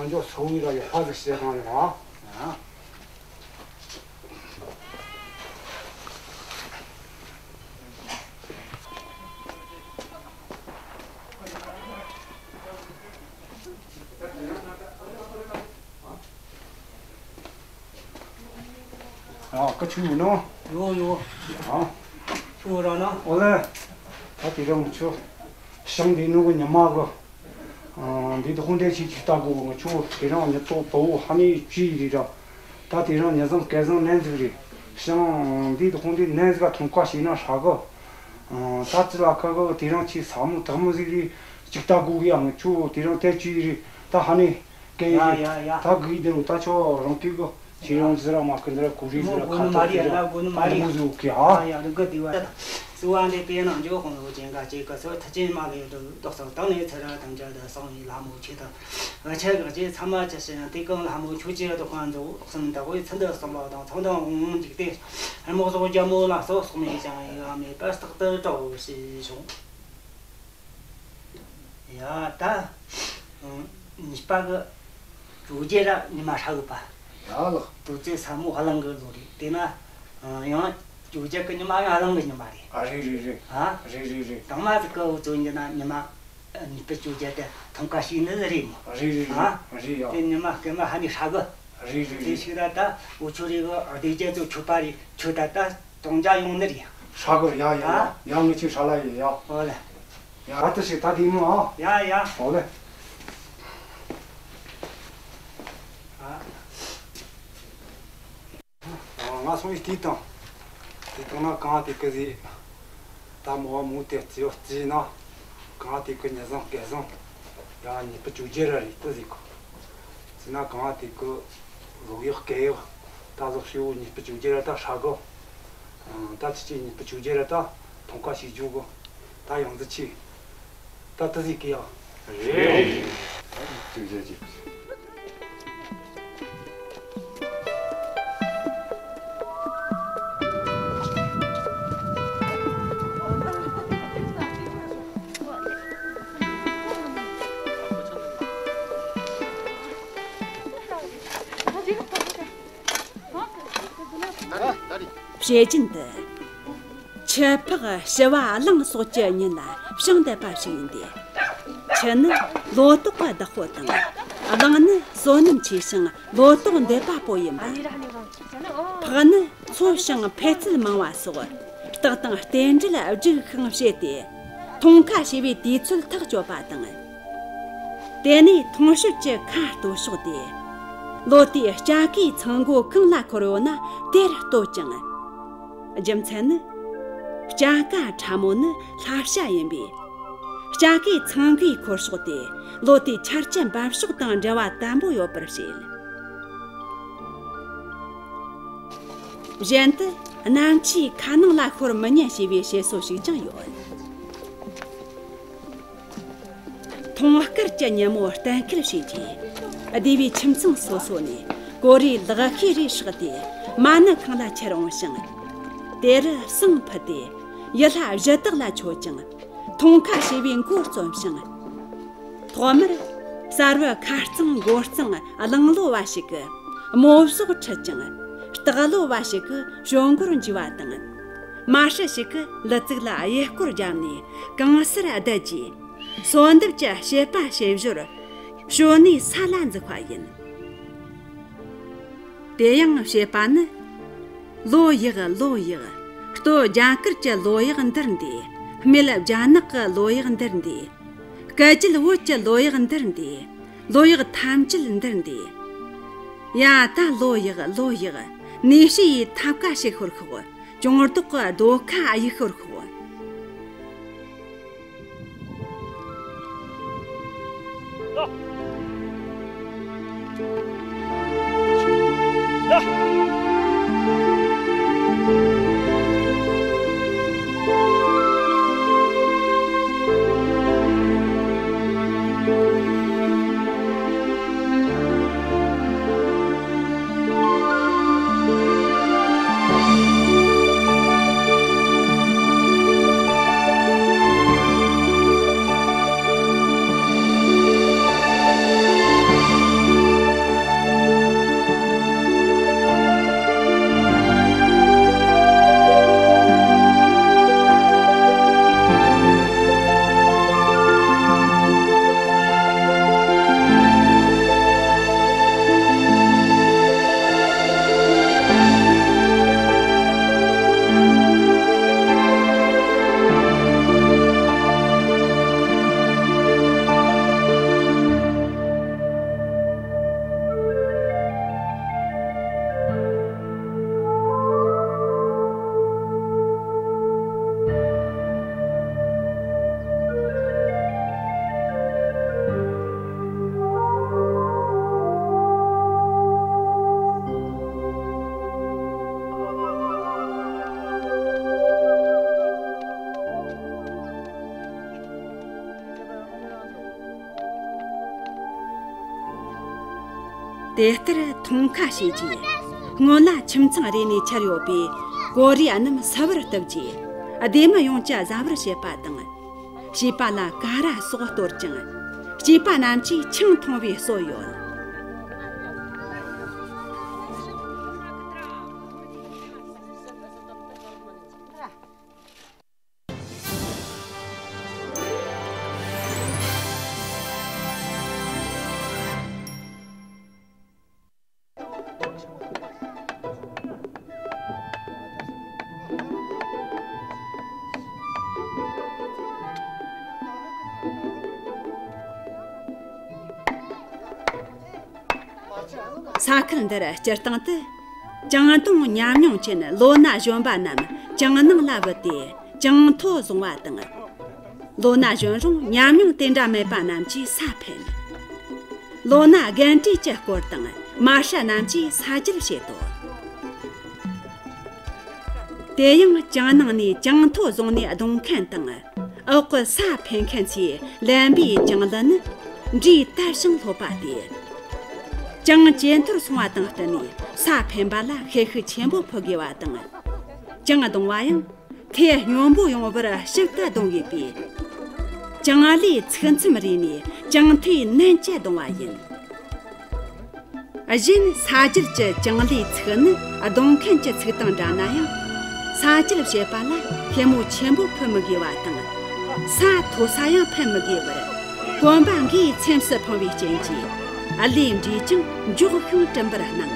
ང་ཚོ་སོ་ཟི་ར་ཡ་ཧ་ཟི་ཞི་གང་ཡོད་ཨ། ཨ་ཀ་ཆུ་ཡོད་ནོ། ཡོད་ཡོད། ཨ་ཆུ་ར་ན། ཨོ་ལེ། ད་དེ་རིང་ཆུ་ཞིང་འདི་ནུ་གི་ཉི་མ་གི། ཨ་འདི་དུ་ཧོན་དེ་ཆི་ཆི་ལྟ་དགོས་གི། ང་ཆུ་དེ་རིང་ཉི་ཚོགས་དོ་བོ་ཧ་ནི་ཅི་རི་ར། ད་དེ་རིང་ཉི་བཟང་སྐལ་བཟང་ནན་ཟིག་རེད། ཞིང་འདི་དུ་ཧོན་དེ་ནན་ཟིག་ག་ཐོང་ཀ་ཞིག་ན་ཧྲ་གི། ཨ་ད་ཙི་ལ་ཁ་གི་དེ་རིང་ཆི་ས་མོ་དག་མོ་ཟིག་རེད། ཅིག་ལྟ་དགོས་གི། ཨ་ང་ཆུ་དེ་རིང་དེ་ཅི་རི་ད་ཧ་ནི། ཀེ་ཡ་ཡ་ཡ། ད་གི་དེ་རུ་ད་ཆོ་རང་གི་གི་ཆི་རང་ཟི་ར་མ་ཀི་འདི་ར་གུ་རི་ཟི་ར་མོ་ཁ་གོ་ནི་མ་ཐོག་རེད་ཟི་ར་ཡ། མོ་གོ་ནི་མ་ད་རེད། མོ་ཟུ་ཀི་ཨ། ཡ་ཡ་རི་ག་དེ་བ། སུ་བ་འདི་པའི་ནང་འཇོག་ཧོང་ལོ་ཅན་ག་ཅེ་ག་སོ་ཐ་ཅེ་མ་ལེ་དུ་རྡོག་སོ་དང་ནས་ཚ་ར་དང་ཅ་ད་སོང་ཡི་ལ་མོ་ཆེ་དང་། ཨ་ཆ་ག་ཅེ་ཚ་མ་ཅ་ཤན་དེ་གང་ལ་མོ་ཆུ་ཅེ་དོ་ཁང་འཇོག་སུམ་ད་གོ་ཡི་ཚན་ད་སོང་ལ་དང་ཚོང་དང་འོང་འཇིག་སྟེ། རྨོག་ཟོག་རྒྱ་མོ་ལ་སོ་སོག་མེ་ཅང་ཡ་མེ་པ་སྟག་ཏུ་དྲོ་ཞེས་བྱུང་། ཡ་ད། ཨང་། གཉིས་པ་གི་ཇོ་རྒྱལ་ར་ཉི་མ་ཧྲ་གི་པ། ཡ་ལགས། དུས་ཚོད་ས་མོ་གླང་གི་ལོ་རེད། དེ་ན་ཡང་ཇོ་རྒྱལ་གི་ཉི་མ་ཡང་གླང་གི་ཉི་མ་རེད། ཨ་རེད་རེད་རེད། ཨ། རེད་རེད་རེད། དང་མ་ཟིག་གི་འུ་ཚོ་འདི་ན་ཉི་མ་གཉིས་པ་ཇོ་རྒྱལ་དེ་ཐོང་ཀ་ཞིག་ནི་རེད་མོ། རེད་རེད་རེད། ཨ། རེད་ཡ། དེ་ཉི་མ་སྐར་མ་ཧ་ནི་ཧྲ་གི། རེད་རེད་རེད། དེ་ཞིག་ད་ད་འུ་ཚོ་རེ་གི་སྡེ་རྒྱ་ཚོ་ཆོད་པ་རེད། ཆོད་ད་ད་གཏོང་རྒྱ་ཡོང་ནི་རེད། ཧྲ་གི་རེད་ཡ་ཡ་ཡ། ཨ། ཡ་ངི་ཆོ་ཧྲ་ལ་ཡེ་ཡ། ཨོ་ལེ། ཡ་ཨ་ཏི་ཞིག་ད་དེ་མོ་ཨ། ཡ་ཡ། ཨོ་ལེ། ཨ། ཨ་ང་སོང་ཡི་དེ་དང་། དེ་དང་ན་གང་དེ་ཀི་ཟིག་ད་མོ་བ་མོ་དེ་རྩིས་རྩིས་ན། གང་དེ་ཀི་ཉི་བཟང་སྐལ་བཟང་། ཡ་གཉིས་པ་ཇོ་རྒྱལ་ར་རེད་དེ་ཟིག་གོ། རྩིས་ན་གང་དེ་ཀི་ལོ་ཡག་སྐལ་ཡག་ད་ལོ་ཤི་བོ་གཉིས་པ་ཇོ་རྒྱལ་ར་ད་ཧྲ་གོ། ཨ། ད་ཅི་ཅི་གཉིས་པ་ཇོ་རྒྱལ་ར་ད་ཐོང་ཀ་ཞིག་འཇུག་གོ། ད་ཡང་ཟི་ཆི། ད་ཏི་ཟིག་གི་ཡ། རེད། ཅིག་བྱས་ཅིག་བཤད་རྒྱུན་དུ། ཆུ་ཕག་ཞི་བ་གླང་སོགས་ཀྱི་ཉིན་ལ་ཞིང་འདེབས་པ་ཞིག་ཡིན་ཏེ། ཆུ་ནི་ལོ་ཏོག་གི་བདག་པོ་དང་། གླང་ནི་བསོད་ནམས་ཆེ་ཞིང་ལོ་ཏོག་འདེབས་པ་པོ་ཡིན་པ། ཕག་ནི་ཚོ་ཞིང་འཕེལ་ཚད་མང་བ་སོགས་རྟགས་དང་རྟེན་འབྲེལ་རྒྱུགས་ཤིང་བཤད་དེ། ཐོང་ཁ་ཞེས་པའི་དུས་ཚོད་ཐག་གཅོད་པ་དང་། དེ་ནས་ཐོང་གཤོལ་གྱི་ཁ་གཏོད་ཕྱོགས་ཏེ། ལོ་དེའི་སྐྱ་ཀའི་ཚང་སྒོ་གང་ལ་འཁོར་ཡོད་ན་དེར་གཏོད་ཅིང་། རྒྱུ་མཚན་ནི། སྐྱ་ཀ་ཕྲ་མོ་ནི་ལྷ་བྱ་ཡིན་པས། སྐྱ་ཀའི་ཚང་སྒོའི་འཁོར་ཕྱོགས་ཏེ་ལོ་དེའི་ཆར་ཆུ་འབབ་ཕྱོགས་དང་འབྲེལ་བ་དམ་པོ་ཡོད་པར་བཤད། གཞན་དུ་གནམ་ཆུའི་ཁ་ནང་ལ་ཤོར་མི་ཉན་ཞེས་པའི་བཤད་སྲོལ་ཞིག་ཀྱང་ཡོད། ཐོང་དཀར་གྱི་ཉིན་མོ་གཏན་འཁེལ་བྱས་རྗེས། སྡེ་བའི་ཁྱིམ་ཚང་སོ་སོ་ནས་གོ་རེའི་ལག་ཤེས་རེ་བསྲེགས་ཏེ་མ་ཎི་ཁང་ལ་ཁྱེར་འོང་ཞིང་། དེ་རུ་བསང་ཕུལ་ཏེ་ཡུལ་ལྷ་གཞི་བདག་ལ་མཆོད་ཅིང་། ཐོང་ཁ་ཞེས་པའི་མགོ་རྩོམ་ཞིང་། ཐོག་མར་གསར་བུ་ཁ་གཙང་མགོ་གཙང་གླང་ལོ་བ་ཞིག་གིས་རྨོ་ཟོག་ཁྲིད་ཅིང་། སྟག་ལོ་བ་ཞིག་གིས་ཞོ་མགོར་འཇུས་པ་དང་། མ་སྲུ་ཞིག་གིས་ལི་ཙིག་ལ་གཡས་སྐོར་བརྒྱབ་ནས་གང་སར་བསྡད་རྗེས། གསོལ་འདེབས་ཀྱི་བཤད་པ་བྱེད་ཞོར་ཞོ་ནས་ས་ལ་འཛེགས་པ་ཡིན། དེ་ཡང་བཤད་པ་ནི། ལོ་ཡག་ལོ་ཡག། སྟོད་རྒྱ་གར་གྱི་ལོ་ཡག་འདིར་འདུས། སྨད་རྒྱ་ནག་གི་ལོ་ཡག་འདིར་འདུས། སྐད་ཅིག་བོད་ཀྱི་ལོ་ཡག་འདིར་འདུས། ལོ་ཡག་ཐམས་ཅད་འདིར་འདུས། ཡ་ད་ལོ་ཡག་ལོ་ཡག། ནུས་ཤུགས་ཡིས་ཐབ་ཀ་ཞིག་ཤོར་ཤོག། ཅུང་ཟད་ཀྱི་རྡོ་ཁ་གཡུག་ཤོར་ཤོག། དེ་ལྟར་མཐོང་ཁ་བྱས་རྗེས། སྔོན་ལ་ཁྱིམ་ཚང་རེ་ནས་ཁྱེར་ཡོད་པའི་ཀོ་རི་ཡ་རྣམས་སུ་བར་གཏུབས་རྗེས། སྡེ་མི་ཡོངས་ཀྱི་བཟའ་བར་བྱེད་པ་དང་། བྱིས་པ་ལ་ཀ་ར་སོགས་གཏོར་ཅིང་། སྐྱེས་པ་རྣམས་ཀྱིས་ཆང་འཐུང་བའི་སྲོལ་ཡོད། ས་ཁུལ་འདིར་སྤྱིར་བཏང་དུ། ཅང་ཏུང་ཉམས་མྱོང་ཅན་ལོ་ན་གཞོན་པ་རྣམས་ཅང་ནང་ལ་བུད་དེ་ཅང་ཐོ་བཟུང་བ་དང་། ལོ་ན་གཞོན་རུང་ཉམས་མྱོང་དེ་འདྲ་མེད་པ་རྣམས་ཀྱིས་ས་འཕེན། ལོ་ན་རྒན་གྲས་ཀྱི་སྐོར་དང་མ་ཧྲ་རྣམས་ཀྱིས་ས་རྒྱུད་བཤད་དོ། དེ་ཡང་ཅང་ནང་ནས་ཅང་ཐོ་བཟུང་ནས་བརྡུང་མཁན་དང་། འོག་གི་ས་འཕེན་མཁན་ཚོས་ལེན་པའི་ཅང་ལི་ནི་འབྲས་དར་ཞིང་ལྷོད་པ་སྟེ། ཅང་ཇེ་མཐོར་སོང་བ་དང་བསྟུན་ནས་ས་འཕེན་པ་ལ་ཤེད་ཤུགས་ཆེན་པོ་ཕུལ་དགོས་པ་དང་། ཅང་བརྡུང་བ་ཡང་ཐེ་སྙོམས་པོ་ཡོང་བར་ཞིབ་ཏུ་བརྡུང་དགོས་པས། ཅང་ལིའི་ཚིག་མཚམས་རེ་ནས་ཅང་ཐེའི་ནན་གྱིས་བརྡུང་བ་ཡིན། གཞན་ས་རྒྱུད་ཀྱི་ཅང་ལིའི་ཚིག་ནི་བརྡུང་མཁན་གྱི་ཚིག་དང་འདྲ་ན་ཡང་། ས་རྒྱུད་བཤད་པ་ལ་ལྷད་མོ་ཆེན་པོ་ཕུལ་མི་དགོས་པ་དང་། ས་མཐོ་ས་ཡང་འཕེན་མི་དགོས་པར། གོམ་པ་འགའི་མཚམས་སུ་འཕངས་པའི་རྐྱེན་གྱིས་ལིའི་འབྲས་ཀྱང་མགྱོགས་ཤིང་གྲུམ་པར་སྣང་།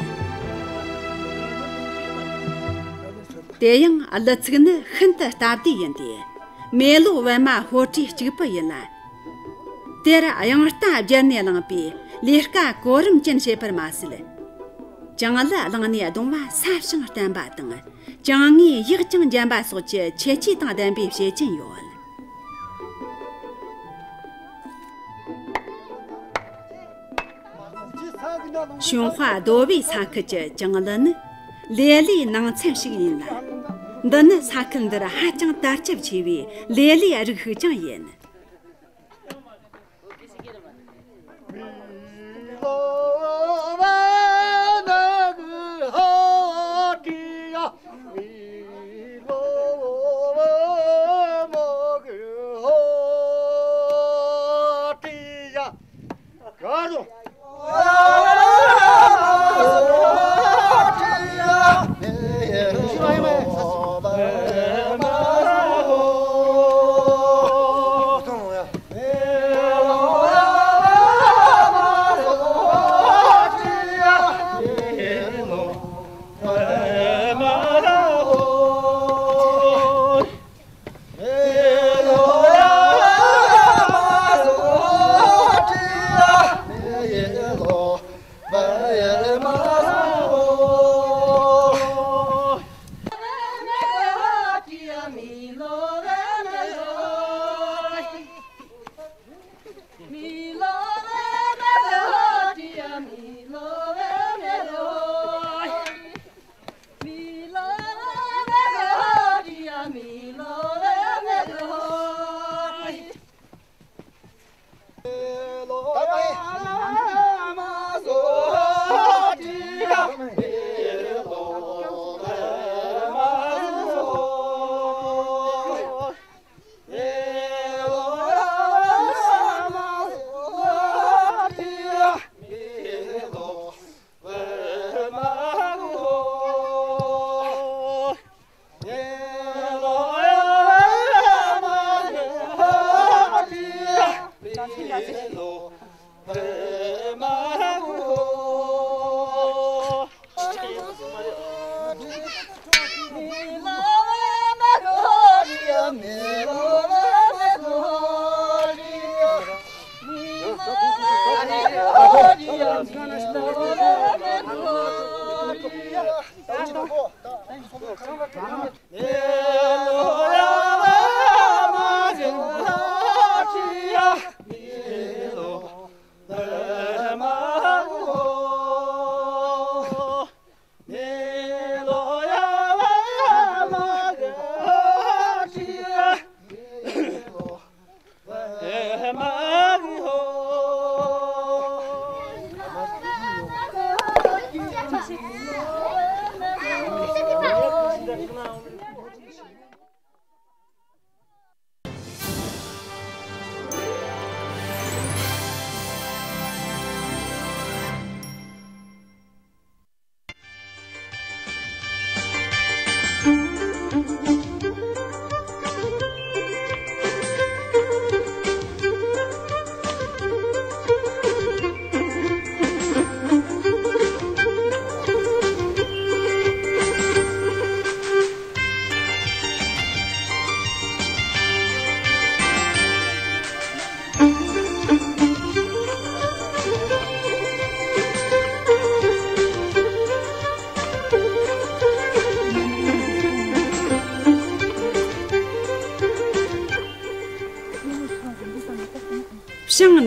དེ་ཡང་ལི་ཚིག་ནི་ཤིན་ཏུ་སྟབས་བདེ་ཡིན་ཏེ། མེ་ལོང་པད་མ་ཕོ་བྲིས་གཅིག་པུ་ཡིན་ལ། དེར་དབྱངས་རྟ་སྦྱར་ནས་བླངས་པའི་ལས་ཀ་གོ་རིམ་ཅན་བྱེད་པར་མ་ཟད། ཅང་ལི་བླངས་ནས་བརྡུང་བ་སྲབ་ཞིང་བརྟན་པ་དང་། ཅང་ངེའི་གཡག་ཀྱང་འཇམ་པ་སོགས་ཀྱི་ཁྱད་ཆོས་དང་ལྡན་པའི་བྱེད་ཅན་ཡོད། ཞུན་ཧྭ་རྡོ་སྦིས་ས་ཁུལ་གྱི་ཅང་ལི་ནི་ལེ་ལིའི་ནང་ཚན་ཞིག་ཡིན་ལ། འདི་ནི་ས་ཁུལ་འདིར་ཧ་ཅང་དར་ཁྱབ་ཆེ་བའི་ལེ་ལིའི་རིགས་ཤིག་ཀྱང་ཡིན།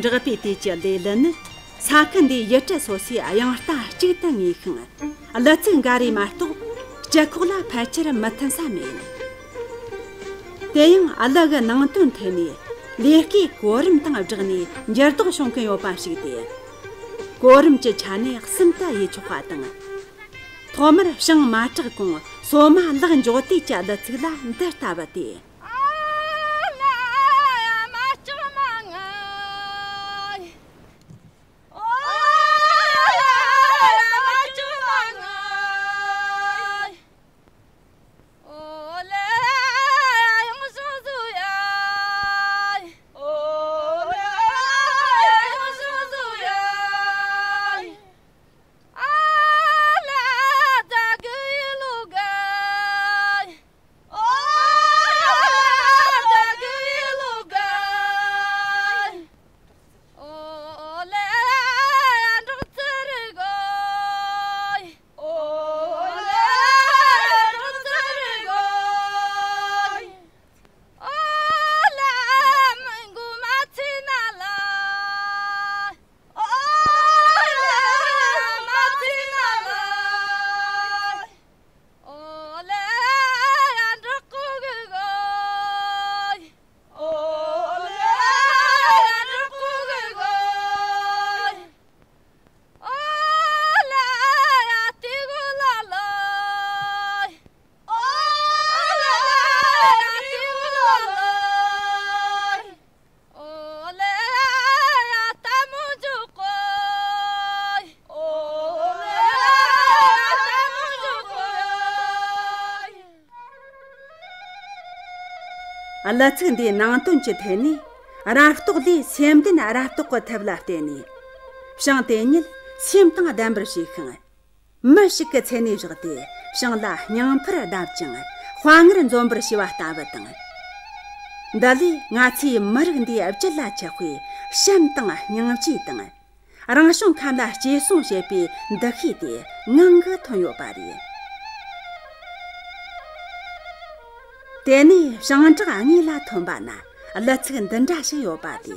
འབྲག་པའི་དུས་ཀྱི་ལས་ལུ་ནི་ས་ཁུལ་འདིའི་ཡུལ་གྲུ་སོ་སོའི་དབྱངས་རྟ་གཅིག་ཏུ་ངེས་ཤིང་། གླུ་ཚིག་འགའ་རེ་མ་གཏོགས་སྤྱི་ཁོག་ལ་ཕལ་ཆེར་མི་མཐུན་ས་མེད། དེ་ཡང་གླུ་གི་ནང་དོན་ཐད་ནས་ལས་ཀའི་གོ་རིམ་དང་སྦྲགས་ནས་འགྱུར་ལྡོག་བྱུང་གིན་ཡོད་པ་ཞིག་སྟེ། གོ་རིམ་གྱི་ཆ་ནས་གསུམ་དུ་དབྱེ་ཆོག་པ་དང་། ཐོག་མར་བྱང་མ་བྲག་གོང་སོ་མ་ལག་འཇོག་དུས་ཀྱི་གླུ་ཚིག་ལ་འདི་ལྟ་བུ་སྟེ། གླུ་ཚིག་འདིའི་ནང་དོན་གྱི་ཐད་ནས། རབ་རྟོག་ལས་སེམས་ལྡན་རབ་རྟོག་གི་ཐབས་ལ་བརྟེན་ནས། བྱང་དེ་ཉིད་སེམས་དང་ལྡན་པར་བྱས་ཤིང་། མི་ཞིག་གི་མཚན་ནས་བཞག་སྟེ་བྱང་ལ་སྙིང་ཕུར་བརྡབ་ཅིང་དཔའ་ངར་འཛོམས་པར་བྱས་པ་ལྟ་བུ་དང་། འདི་ལས་ང་ཚོའི་མི་རིགས་འདིའི་རྒྱུད་ལ་ཆགས་པའི་བྱམས་དང་སྙིང་རྗེ་དང་། རང་བྱུང་ཁམས་ལ་གཅེས་སྲུང་བྱེད་པའི་འདུ་ཤེས་དེ་ངང་གིས་ཐོན་ཡོད་པ་རེད། དེ་ནས་བྱང་བྲག་དངོས་ལ་ཐོན་པ་ན་གླུ་ཚིག་འདི་འདྲ་ཞིག་ཡོད་པ་དེ།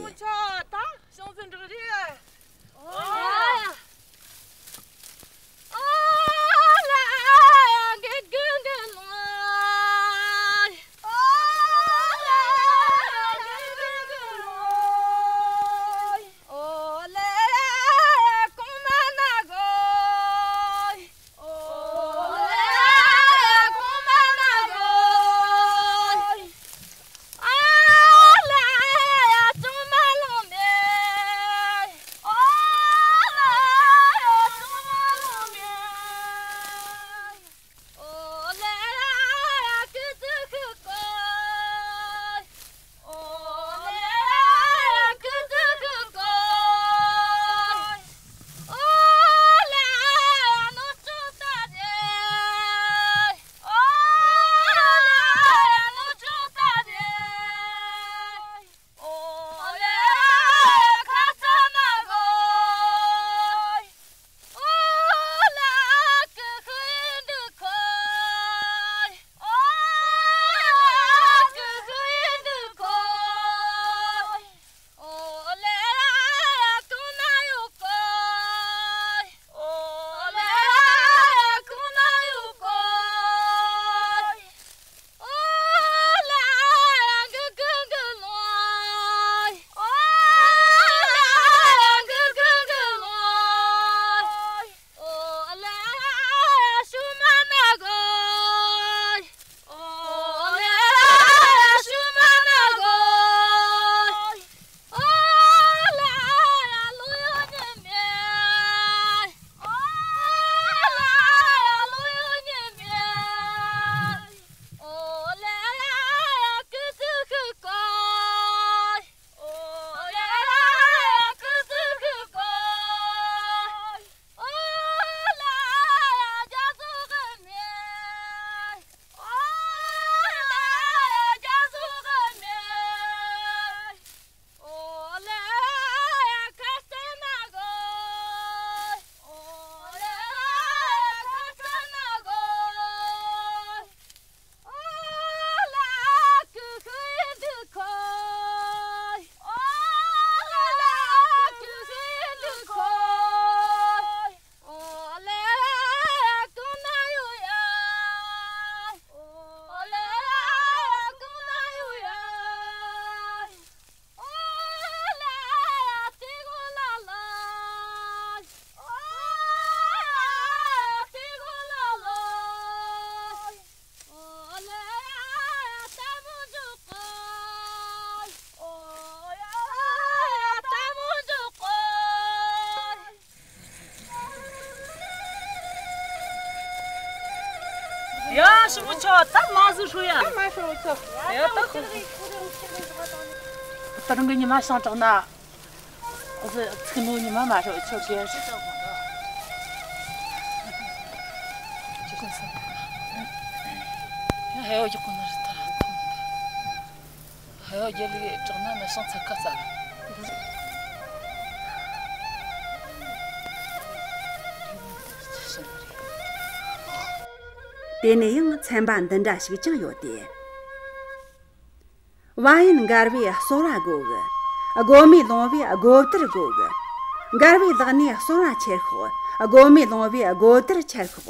ཡ། ཞིག་མི་ཆོག་ད་མ་ཟིག་ཧྲུ་ཡ། ད་མ་ཧྲུ་ཆོག་ཡ། ད་ཁོ་ད་རང་གི་ཉི་མ་ཤང་དྲག་ན། ཨོ་ཟི་ཚིག་ནོ་ཉི་མ་མ་ཧྲུ་ཆོག་གི་ཡ། ཧེ་ཡོ་ཡག་གོ་ན་རི་ད་ར་ཐོང་། ཧེ་ཡོ་རྒྱལ་ལི་དྲག་ན་མི་ཤང་ཚ་ཁ་ཚ་ལ། དེ་ནས་ཡང་ཚན་པ་འདི་འདྲ་ཞིག་ཀྱང་ཡོད་དེ། བ་ཡན་མགར་བའི་གསོལ་བ་དགོ་གི། སྒོ་མེ་ལོང་བའི་སྒོ་དར་དགོ་གི། མགར་བའི་ལག་ནས་གསོལ་བ་ཁྱེར་ཤོག་སྒོ་མེ་ལོང་བའི་སྒོ་དར་ཁྱེར་ཤོག་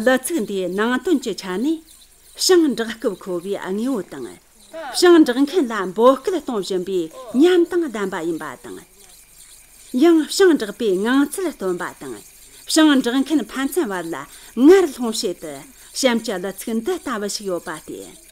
གླུ་ཚིག་འདིའི་ནང་དོན་གྱི་ཆ་ནས། ཞིང་འབྲོག་སྐབས་མཁོ་བའི་དངོས་པོ་དང་། ཞིང་འབྲོག་མཁན་ལ་འབོད་སྐུལ་གཏོང་བཞིན་པའི་ཉམས་དང་ལྡན་པ་ཡིན་པ་དང་། ཡང་ཞིང་འབྲོག་པའི་ངང་ཚུལ་སྟོན་པ་དང་། ཞིང་འབྲོག་མཁན་ཕན་ཚུན་བར་ལ་ངར་སློང་བྱེད་དུ་ གཤམ་གྱི་གླུ་ཚིག་འདི་ལྟ་བུ་ཞིག་ཡོད་པ་སྟེ།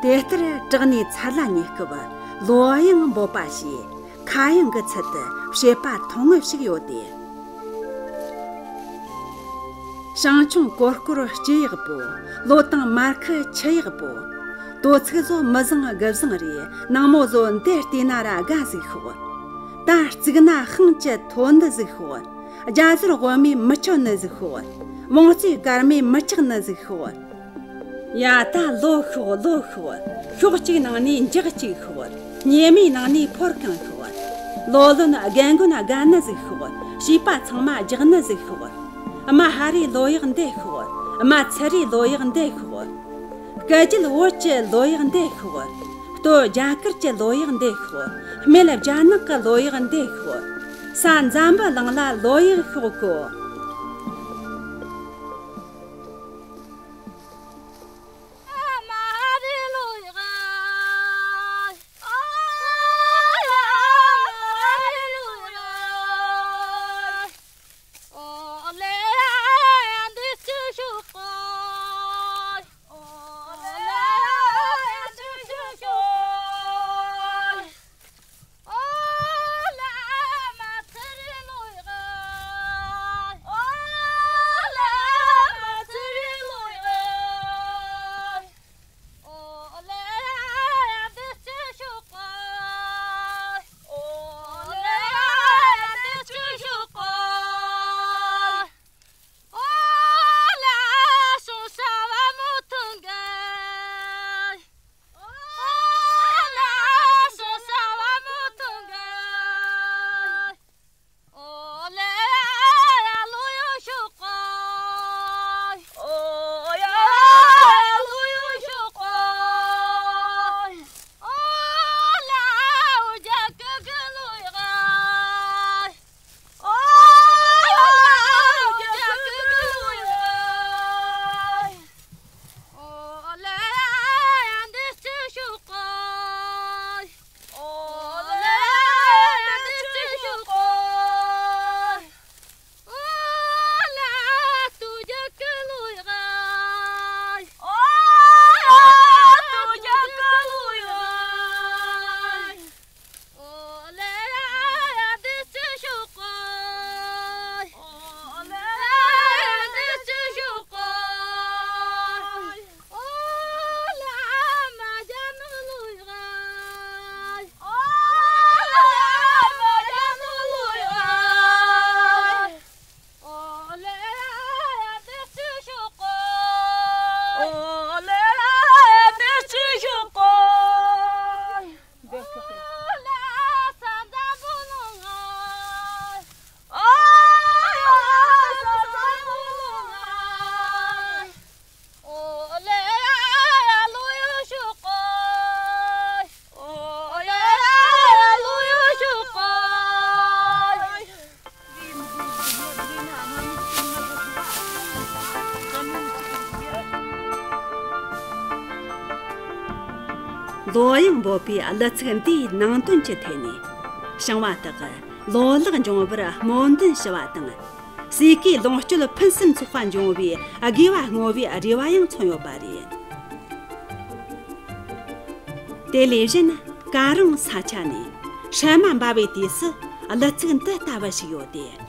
དེ་ལྟར་བྲག་ནས་ཚར་ལ་ཉེ་སྐབས་ལོ་གཡང་འབོད་པ་ཞེས་ཁ་གཡང་གི་ཚུལ་དུ་བཤད་པ་ཐུང་ངུ་ཞིག་ཡོད་དེ། ཞིང་ཆུང་ཀོར་ཀོར་སྐྱི་གཡག་པོ། ལོ་དང་མར་ཁུ་ཁྱི་གཡག་པོ། དོ་ཚིགས་བཟོ་མི་བཟང་དགུ་བཟང་རེད། ནངས་མོ་བཟོ་འདི་བལྟས་ན་ར་དགའ་ཟིག་ཤོག་ད་རྩིག་ན་ཤིང་བཅད་ཐོ་འདི་ཟིག་ཤོག་རྒྱ་ཟུར་དབུ་མའི་མི་ཆོད་ནི་ཟིག་ཤོག་བོང་རྩེའི་སྐར་མའི་མི་ཆག་ནི་ཟིག་ཤོག་ཡ། ད་ལོ་ཤོག་ལོ་ཤོག་ཤོག་གཅིག་ནང་ནས་འཇག་གཅིག་ཤོག་ཉེ་མོའི་ནང་ནས་ཕོར་གང་ཤོག་ལོ་ལོན་རྒན་རྒོན་དགའ་ནི་ཟིག་ཤོག་བྱིས་པ་ཚང་མ་རྒྱག་ནི་ཟིག་ཤོག་རྨ་ཧ་རའི་ལོ་གཡག་འདེད་ཤོག་རྨ་ཚུ་རའི་ལོ་གཡག་འདེད་ཤོག་སྐུ་རྒྱལ་བོད་ཀྱི་ལོ་གཡག་འདེད་ཤོག་སྟོད་རྒྱ་གར་གྱི་ལོ་གཡག་འདེད་ཤོག་སྨད་རྒྱ་ནག་གི་ལོ་གཡག་འདེད་ཤོག་ས་འཛམ་བུ་གླིང་ལ་ལོ་ཡག་ཤོག་གོ། ལོ་གཡང་འབོད་པའི་གླུ་ཚིག་འདིའི་ནང་དོན་གྱི་ཐད་ནས། ཞིང་བ་དག་གི་ལོ་ལེགས་འབྱུང་བར་སྨོན་འདུན་ཞུ་བ་དང་། ཟས་གོས་ལོངས་སྤྱོད་ཕུན་སུམ་ཚོགས་པ་འབྱུང་བའི་དགེ་བ་བསྔོ་བའི་རེ་བ་ཡང་མཚོན་ཡོད་པ་རེད། དེ་ལས་གཞན། ཀ་རོང་ས་ཆ་ནས་སྲན་མ་འབར་བའི་དུས་སུ་གླུ་ཚིག་འདི་ལྟ་བུ་ཞིག་ཡོད་དེ།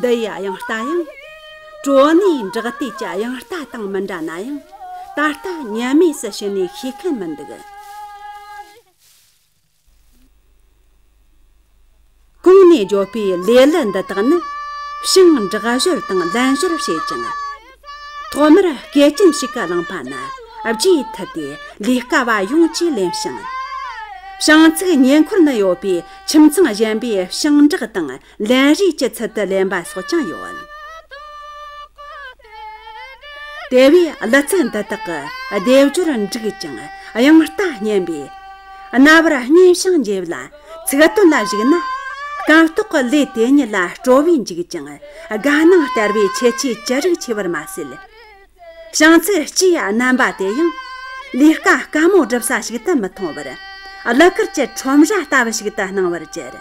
འདི་ཡི་དབྱངས་རྟ་ཡང་། གྲོ་ནས་འབྲག་དུས་ཀྱི་དབྱངས་རྟ་དང་མི་འདྲ་ན་ཡང་། ད་ལྟ་ཉམས་དམས་སུ་བྱས་ནས་ཤེས་མཁན་མི་འདུག། གོང་ནས་བརྗོད་པའི་ལེ་ལུ་འདི་དག་ནི་ཞིང་འབྲེག་གཞོལ་དང་ལན་གཞོལ་བྱེད་ཅིང་། ཐོག་མར་སྐེ་ཅན་ཞིག་གིས་བླངས་པ་ན་རྗེས་མཐུད་དེ་ལས་ཀ་བ་ཡོངས་ཀྱིས་ལེན་ཞིང་། བྱང་ཚིགས་ཉེ་འཁོར་ན་ཡོད་པའི་ཁྱིམ་ཚང་གཞན་པས་ཞིང་འབྲེག་དང་ལན་རེས་ཀྱི་ཚུལ་དུ་ལེན་པ་སོགས་ཀྱང་ཡོད། དེ་བས་གླུ་ཚིག་འདི་དག་གི་སྡེབ་སྦྱོར་འགྲིག་ཅིང་དབྱངས་རྟ་སྙན་པས། རྣ་བར་སྙན་ཞིང་འཇེབས་ལ། ཚིག་དོན་ལ་གཞིགས་ན། སྐབས་ཐོག་གི་ལས་དེ་ཉིད་ལ་སྤྲོ་བས་འཇིགས་ཅིང་དགའ་སྣང་སྟེར་བའི་ཁྱད་ཆོས་ཅི་རིགས་ཆེ་བར་མ་ཟད། བྱང་ཚིགས་སྤྱིའི་རྣམ་པ་དེ་ཡང་། ལས་ཀ་དཀའ་མོ་སྒྲུབ་ས་ཞིག་ཏུ་མི་མཐོང་བར། གླུ་གར་གྱི་ཁྲོམ་ར་ལྟ་བུ་ཞིག་ཏུ་སྣང་བར་གྱུར།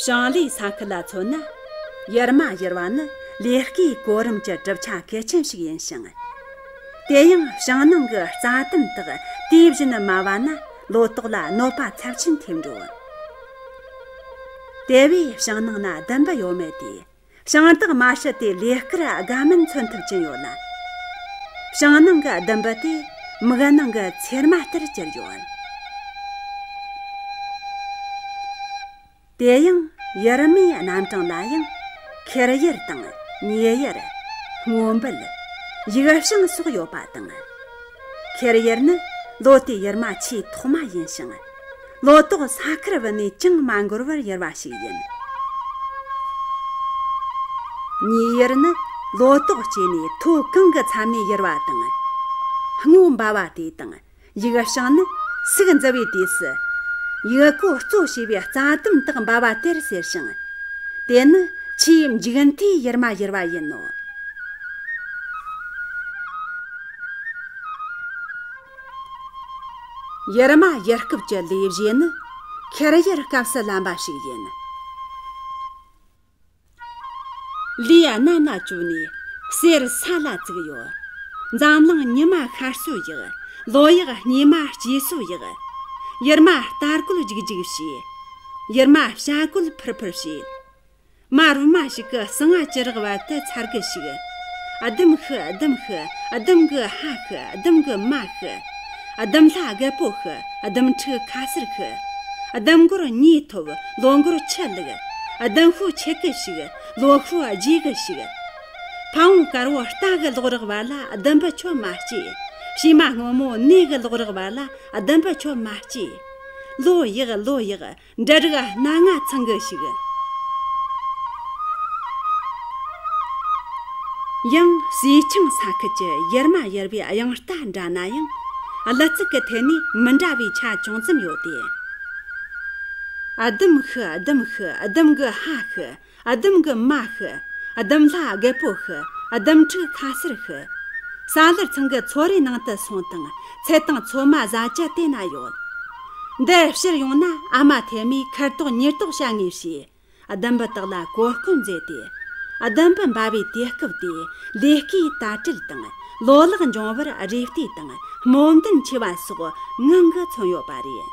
ཞིང་ལས་ས་ཁུལ་ལ་མཚོན་ན། ཡུར་མ་ཡུར་བ་ནི་ལས་ཀའི་གོ་རིམ་གྱི་གྲུབ་ཆ་གལ་ཆེན་ཞིག་ཡིན་ཞིང་། དེ་ཡང་ཞིང་ནང་གི་རྩྭ་དུམ་དག་དུས་བཞིན་དམའ་བ་ན་ལོ་ཏོག་ལ་གནོད་པ་ཚབས་ཆེན་ཐེབས་འགྲོ། དེ་བས་ཞིང་ནང་ན་ལྡུམ་བུ་ཡོད་མེད་དེ། ཞིང་བདག་མ་ཤི་དེ་ལས་ཀར་དགའ་སྨོན་མཚོན་ཐུབ་ཀྱིན་ཡོད་ལ། ཞིང་ནང་གི་ལྡུམ་བུ་དེ་མིག་ནང་གི་ཚེར་མ་ལྟར་གྱུར་ཡོད། དེ་ཡང་ཡུར་མའི་རྣམ་གྲངས་ལ་ཡང་ཁེར་ཡུར་དང་ཉེ་ཡུར། སྔོ་འབུལ། ཡིག་བྱང་སོགས་ཡོད་པ་དང་། ཁེར་ཡུར་ནི་ལོ་དེའི་ཡུར་མ་ཆེས་ཐོག་མ་ཡིན་ཞིང་། ལོ་ཏོག་ས་ཁར་བུད་ནས་ཅང་མ་འགོར་བར་ཡུར་བ་ཞིག་ཡིན། ཉེ་ཡུར་ནི་ལོ་ཏོག་སྐྱེས་ནས་ཐོ་གང་གི་མཚམས་ནས་ཡུར་བ་དང་། སྔོ་འབབ་བ་དེ་དང་། ཡིག་བྱང་ནི་སུག་འཛུལ་བའི་དུས་སུ། ཡིག་གོ་གཙོ་བྱས་པའི་རྩྭ་དུམ་དག་འབབ་བ་དེར་ཟེར་ཞིང་། དེ་ནི་ ཆེས་མཇུག་མཐའི་ཡུར་མ་ཡུར་བ་ཡིན་ནོ། ཡུར་མ་ཡུར་སྐབས་ཀྱི་ལས་བྱེད་ནི་ཁེར་ཡུར་སྐབས་སུ་ལམ་པ་ཞིག་ཡིན། ལུས་གནའ་ན་བཅོལ་ནས་གསེར་ས་ལ་བཙུགས་ཡོད། འཛམ་གླིང་ཉི་མ་ཤར་སོ་ཡག། ལོ་ཡག་སྙེ་མ་སྐྱེས་སོ་ཡག། ཡུར་མ་རྟ་རྒོད་རྒྱུག་རྒྱུག་བྱས། ཡུར་མ་བྱ་རྒོད་ཕུར་ཕུར་བྱས། མ་རུལ་མ་ཞིག་གི་ཟངས་ང་ཅི་རག་བར་དུ་ཚར་གི་ཞིག། ཨ་དམ་ཤི་ཨ་དམ་ཤི། ཨ་དམ་གི་ཕ་ཤི། ཨ་དམ་གི་མ་ཤི། ཨ་དམ་ལྷ་རྒད་པོ་ཤི། ཨ་དམ་ཕྲུག་ཁ་སེར་ཤི། ཨ་དམ་མགོར་མྱེ་ཐོབ། ལོ་མགོར་ཆུ་ལུག། ཨ་དམ་ཤུགས་ཆེ་གི་ཞིག། ལོ་ཤུགས་རྒྱས་གི་ཞིག། ཕ་བོང་དཀར་བོ་རྟ་གི་ལོག་རག་བར་ལ་ཨ་དམ་པ་ཁྱོད་མ་སྐྱེས། བྱེ་མ་སྔོན་མོ་ནས་གི་ལོག་རག་བར་ལ་ཨ་དམ་པ་ཁྱོད་མ་སྐྱེས། ལོ་ཡག་ལོ་ཡག། འབྲུ་རིགས་སྣ་ལྔ་ཚང་གི་ཞིག། ཡང་ཟས་ཆང་ས་ཁུལ་གྱི་ཡུར་མ་ཡུར་བའི་དབྱངས་རྟ་འདྲ་ན་ཡང་། གླུ་ཚིག་གི་ཐད་ནས་མི་འདྲ་བའི་ཆ་ཅུང་ཙམ་ཡོད་དེ། ཨ་དམ་ཤི་ཨ་དམ་ཤི། ཨ་དམ་གི་ཕ་ཤི། ཨ་དམ་གི་མ་ཤི། ཨ་དམ་ལྷ་རྒད་པོ་ཤི། ཨ་དམ་ཕྲུག་ཁ་སེར་ཤི། ས་ལར་ཚང་གི་ཚོ་རའི་ནང་དུ་སོང་དང་ཚལ་དང་ཚོད་མ་ཟ་རྒྱུ་དེ་ན་ཡོད། འདིར་ཕྱིར་ཡོང་ན་ཨ་མ་ཐེ་མིས་ཁ་དོག་ཉེས་དོག་བྱ་ངེས་བྱས། ཨ་དམ་པ་དག་ལ་གོ་སྐོན་མཛད་དེ། ཨ་དམ་པ་འབར་བའི་དུས་སྐབས་དེ་ལས་ཀའི་དར་སྤྲད་དང་ལོ་ལེགས་འབྱུང་བར་རེ་ལྟོས་དང་སྨོན་འདུན་ཆེ་བ་སོགས་ངང་གིས་མཚོན་ཡོད་པ་རེད།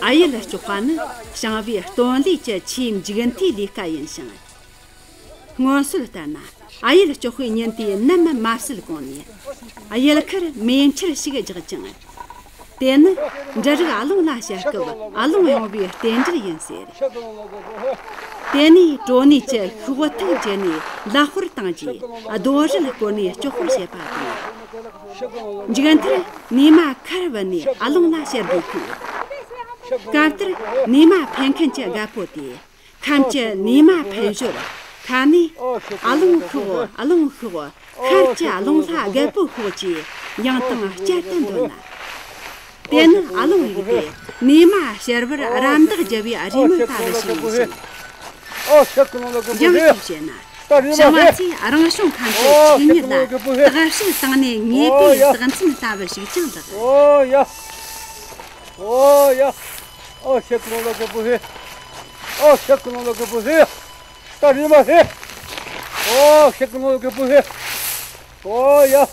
ཨ་ཡུལ་གཅོག་པ་ནི་ཞིང་པའི་སྟོན་ལས་ཀྱི་ཆེས་མཇུག་མཐའི་ལས་ཀ་ཡིན་ཞིང་། སྔོན་སྲོལ་ལྟར་ན་ཨ་ཡུལ་གཅོག་པའི་ཉིན་དེ་ནམ་མ་བསྲེལ་གོང་ནས་ཨ་ཡུལ་ཁར་མེ་མཆོད་ཞིག་རྒྱག་ཅིང་། དེ་ནི་འབྲུ་རིགས་ཨ་ལོང་ལ་བཤལ་སྐབས་ཨ་ལོང་ཡོང་བའི་རྟེན་འབྲེལ་ཡིན་ཟེར། དེ་ནས་གྲོ་ནས་ཀྱི་ཤོག་ཐིག་བརྒྱུད་ནས་ལག་དཔར་བཏང་རྗེས་རྡོ་རིལ་བསྐོར་ནས་སྐྱོག་པར་བྱེད་པ་དང་། མཇུག་མཐར་ནས་མ་ཁར་བུད་ནས་ཨ་ལོང་ལ་བཤལ་དགོས་ཁུལ། སྐབས་དེར་ནས་མ་འཕེན་མཁན་གྱི་རྒད་པོ་དེས་ཁམས་ཀྱི་ནས་མ་འཕེན་ཞོར་ཁ་ནས། ཨ་ལོང་ཤོག་ཨ་ལོང་ཤོག་ཤར་གྱི་ཨ་ལོང་ལྷ་རྒད་པོ་ཤོག་ཅེས་ཡང་དང་བསྐྱར་དུ་འདོན་ལ། དེ་ནི་ཨ་ལོང་ཡིག་དེ་ནས་མ་ཕྱར་བར་རམ་འདེགས་རྒྱབ་པའི་རེའུ་མིག་ལྟ་བུ་ཞིག་ཡིན་ཞིང་། ཡང་ཅིག་བཤད་ན། ཞིང་པ་ཚོས་རང་བྱུང་ཁམས་ཀྱི་ཆོས་ཉིད་ལ་བརྟག་དཔྱད་བཏང་ནས་ངེས་པའི་རྟགས་མཚན་ལྟ་བུ་ཞིག་ཀྱང་ལགས། ཨོ་ཡ། ཨོ་ཡ། ཨོ་ཤེ་ཀུ་ལོ་ལོ་གི་བུ་ཧེ། ཨོ་ཤེ་ཀུ་ལོ་ལོ་གི་བུ་ཧེ། ད་རི་མ་ཧེ། ཨོ་ཤེ་ཀུ་ལོ་ལོ་གི་བུ་ཧེ། ཨོ་ཡ།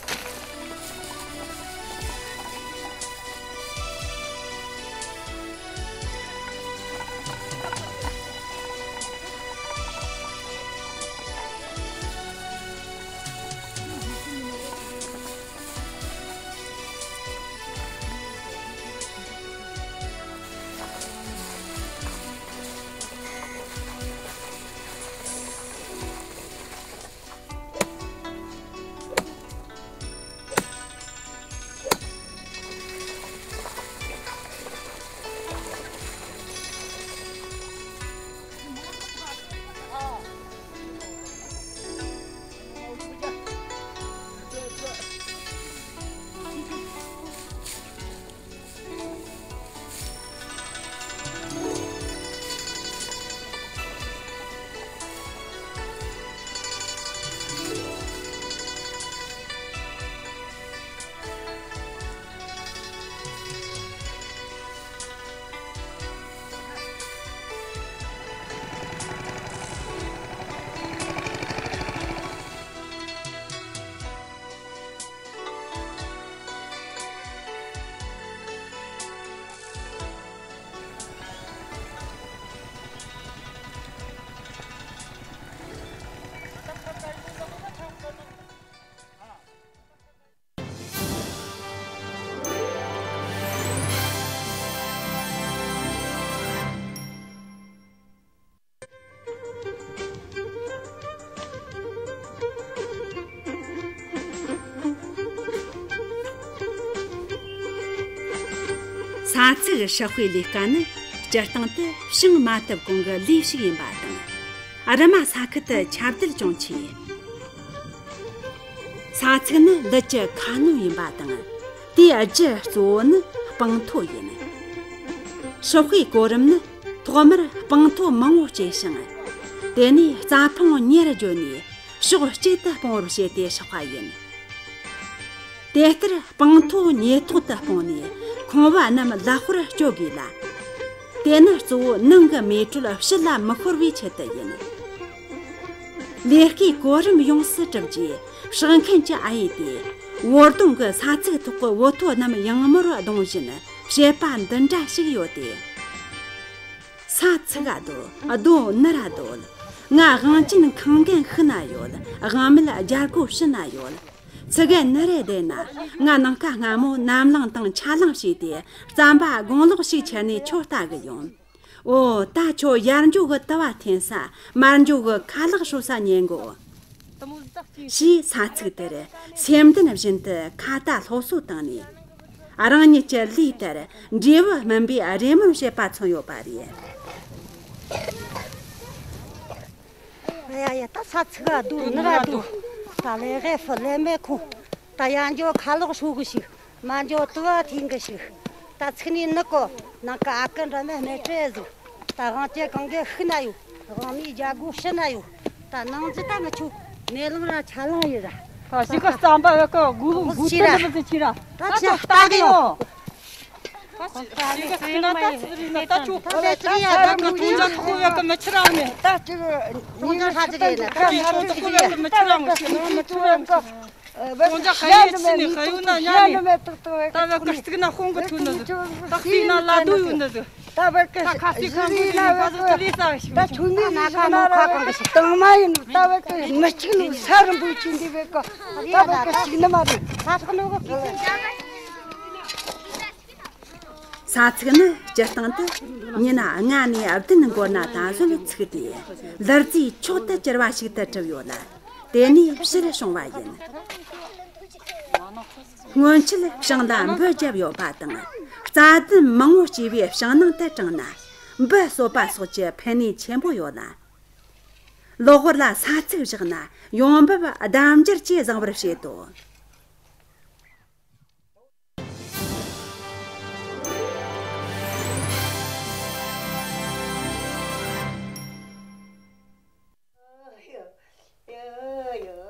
ས་ཚིགས་སྲུང་བའི་ལས་ཀ་ནི་སྤྱིར་བཏང་དུ་བྱང་མ་དབུ་གོང་གི་ལས་ཤིག་ཡིན་པ་དང་། རི་མ་ས་ཁུལ་དུ་ཁྱབ་གདལ་ཅུང་ཆེ། ས་ཚིགས་ནི་ལུད་ཀྱི་ཁ་སྣོན་ཡིན་པ་དང་། དེའི་རྒྱུ་གཙོ་བོ་ནི་སྤང་ཐོ་ཡིན། སྲུང་བའི་གོ་རིམ་ནི་ཐོག་མར་སྤང་ཐོ་མང་བོ་སྐྱེལ་ཞིང་། དེ་ནས་རྩྭ་ཕང་ཉེར་བརྗོད་ནས་ཕྱོགས་གཅིག་ཏུ་སྤུངས་པར་བྱས་ཏེ་སྲུང་བ་ཡིན། དེ་ལྟར་སྤང་ཐོ་ཉེ་ཐོག་ཏུ་སྤུངས་ནས་ཁང་བ་རྣམས་ལག་པར་གཅོད་དགོས་ལ། དེ་ནི་གཙོ་བོ་ནང་གི་མེ་དྲོད་ཕྱི་ལ་མི་ཤོར་བའི་ཆེད་དུ་ཡིན། ལས་ཀའི་གོ་རིམ་ཡོངས་སུ་གྲུབ་རྗེས་སྲུང་མཁན་གྱི་ཨ་ཡེ་དེས་བོ་རྡོང་གི་ས་ཚིགས་ཐོག་གི་བོ་ཐོ་རྣམས་ཡང་མོར་བརྡུང་བཞིན་བཤད་པ་འདི་འདྲ་ཞིག་ཡོད་དེ། ས་ཚིགས་རྡོ། རྡོ་ནི་ར་རྡོ། ང་དབང་ཆེན་ཁང་རྒན་ཤི་ན་ཡོད། དབང་མེད་རྒྱལ་སྒོ་ཕྱེ་ན་ཡོད། ཚིག་རྒན་ནི་རེ་བསྡད་ན། ང་ནངས་ཀ་སྔ་མོ་ནམ་ལངས་དང་ཆ་ལངས་བྱས་ཏེ་རྩམ་པ་དགུང་ལོག་ཞིག་ཁྱེར་ནས་ཁྱོད་ལྟ་གི་ཡོང་། འོ། ད་ཁྱོད་ཡར་འགྱོ་གི་དུ་བ་འཐེན་ས། མར་འགྱོ་གི་ཁ་ལག་བཟོ་ས་ཉན་གོ། ཞེས་ས་ཚིགས་དེར་སེམས་ལྡན་བཞིན་དུ་ཁ་ཏ་སློབ་གསོ་བཏང་ནས། རང་ཉིད་ཀྱི་ལུས་ལྟར་འབྲས་བུ་སྨིན་པའི་རེ་སྨོན་བྱེད་པ་མཚོན་ཡོད་པ་རེད། ཡ་ཡ། ད་ས་ཚིགས་རྡོ་ནི་ར་རྡོ། ད་ལས་ཀ་ཕུ་ལས་མེད་ཁུ། ད་ཡར་འགྱོ་ཁ་ལག་བཟོ་གི་ཞིག་མར་འགྱོ་དུ་བ་འཐེན་གི་ཞིག་ད་ཚིག་ནི་ནི་གོ། ནངས་ཀ་ཨ་ཀི་འདྲ་མེད་མེད་སྤྲད་ཟིག་ད་དབང་ཆེན་གང་གི་ཤི་ན་ཡོད། དབང་མེད་རྒྱལ་སྒོ་ཕྱེ་ན་ཡོད། ད་ནངས་ཀྱི་ད་ང་ཆོ་མེ་ལོང་ར་ཆ་ལང་ཡོད་ར། ད་ཞིག་གི་རྩམ་པ་ཡོད་གི་དགུ་ལུང་དགུ་སྟོན་ནི་མི་ཟིག་ཁྱེར་ར། ད་ད་ཆོ་ལྟ་གི་ཡོད། ད་ཅི་ཟིག་ན་ད་ཅི་ཟིག་ན་ད་ཅོ། ད་ད་ཅི་ཡ་ད་ད་ད་ཅོ་ད་ཅོ་ཡ་གི་མི་ཁྱེར་ར་མེད། ད་ཅི་ཉིན་ཧ་ཅི་རེད་ན་ད་ཅོ་ད་ཅོ་ཡ་གི་མི་ཁྱེར་ར་མེད། ཁོང་ཅག་ཧ་ཡེ་ཕྱི་ནས་ཧ་ཡོད་ན་ཉ་ནས་ད་བ་གི་སྟུག་ན་ཧོང་གི་ཐུག་ནི་ཟིག་ད་སྟུག་ན་ལ་རྡོ་ཡོད་ནི་ཟིག་ད་བ་གི་ད་ཁ་སི་ཁ་འདུག་ནི་ད་ཟིག་ད་ལས་ས་ཞིག་ད་ཆུ་ནི་ཟིག་ན་ཁ་ནོ་ཁ་གང་གི་ཞིག་དང་མ་ཡིན་ད་བ་གི་མི་གཅིག་ནི་ས་རིན་པོ་ཆེ་འདི་བ་གི་ད་བ་གི་གཅིག་ནི་མ་རེད། ས་ཚིགས་ནི་སྤྱིར་བཏང་དུ་ཉིན་ལྔ་ནས་བདུན་འགོར་ན་ད་གཟོད་ཚིག་དེ་ལུད་རྫས་མཆོག་ཏུ་གྱུར་པ་ཞིག་ཏུ་གྲུབ་ཡོད་ལ། དེ་ནས་ཕྱིར་བྱུང་བ་ཡིན། སྔོན་ཆད་བྱང་ལ་འབུ་བརྒྱབ་ཡོད་པ་དང་རྩྭ་ལྡུམ་མང་བོ་སྐྱེས་པའི་བྱང་ནང་དུ་དྲངས་ན་འབུ་གསོད་པ་སོགས་ཀྱི་ཕན་ནུས་ཆེན་པོ་ཡོད་ལ། གློ་བུར་ལ་ས་ཚིགས་བཞག་ན་ཡོང་འབབ་ལྡབ་འགྱུར་གྱིས་བཟང་བར་བྱེད་དོ།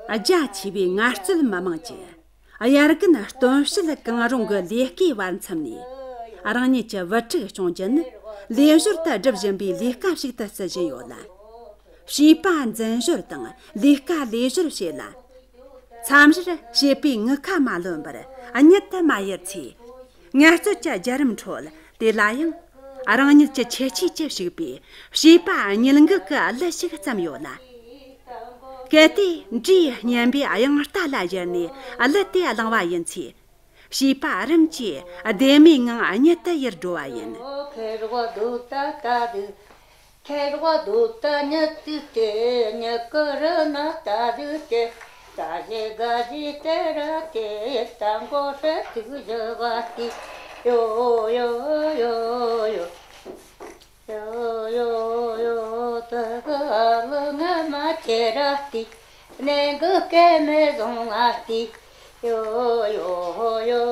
རྒྱ་ཆེ་བའི་ངལ་རྩོལ་མི་དམངས་ཀྱིས་དབྱར་དགུན་སྟོན་དཔྱིད་གང་རུང་གི་ལས་ཀའི་བར་མཚམས་ནས་རང་ཉིད་ཀྱི་བུ་ཕྲུག་སྐྱོང་རྒྱུ་ནི་ལས་ཞོར་དུ་སྒྲུབ་བཞིན་པའི་ལས་ཀ་ཞིག་ཏུ་བརྩི་བཞིན་ཡོད་ལ། བྱིས་པ་འཛིན་ཞོར་དང་ལས་ཀ་ལས་ཞོར་བྱེད་ལ། མཚམས་རེར་བྱིས་པའི་ངུ་ཁ་མ་ལོན་པར་གཉིད་དུ་མ་ཡུར་ཚེ། ངལ་རྩོལ་གྱི་བརྒྱུད་རིམ་ཁྲོད་དེ་ལ་ཡང་རང་ཉིད་ཀྱི་ཁྱད་ཆོས་ཀྱིས་ཕྱུག་པའི་བྱིས་པ་གཉིད་འགུག་གི་གླུ་ཞིག་བརྩམས་ཡོད་ལ། གལ་ཏེ་འབྲས་སྙན་པའི་དབྱངས་རྟ་ལ་གཞོལ་ནས་གླུ་དེ་བླངས་པ་ཡིན་ཚེ། བྱིས་པ་རིམ་གྱིས་ལྡེ་མོའི་ངང་གཉིད་དུ་ཡུར་འགྲོ་བ་ཡིན། ཁེར་བ་སྡོད་ད་ད་དུ། ཁེར་བ་སྡོད་ད་གཉིད་དུ་དེ། གཉིད་ཀྱི་རི་ན་ད་དུ་དེ། ད་ཞེ་ག་ཞེ་དེ་ར་དེ། ད་མགོ་ཧྲེ་ཐུག་བཞི་བ་དེ། ཡོ་ཡོ་ཡོ་ཡོ། ཡོ་ཡོ་ཡོ། ད་གི་ཨ་ལུ་ང་མ་ཁྱེར་ར་དེ། ནེ་གི་སྐེ་མེ་བཟུང་ང་སྟེ། ཡོ་ཡོ་ཡོ་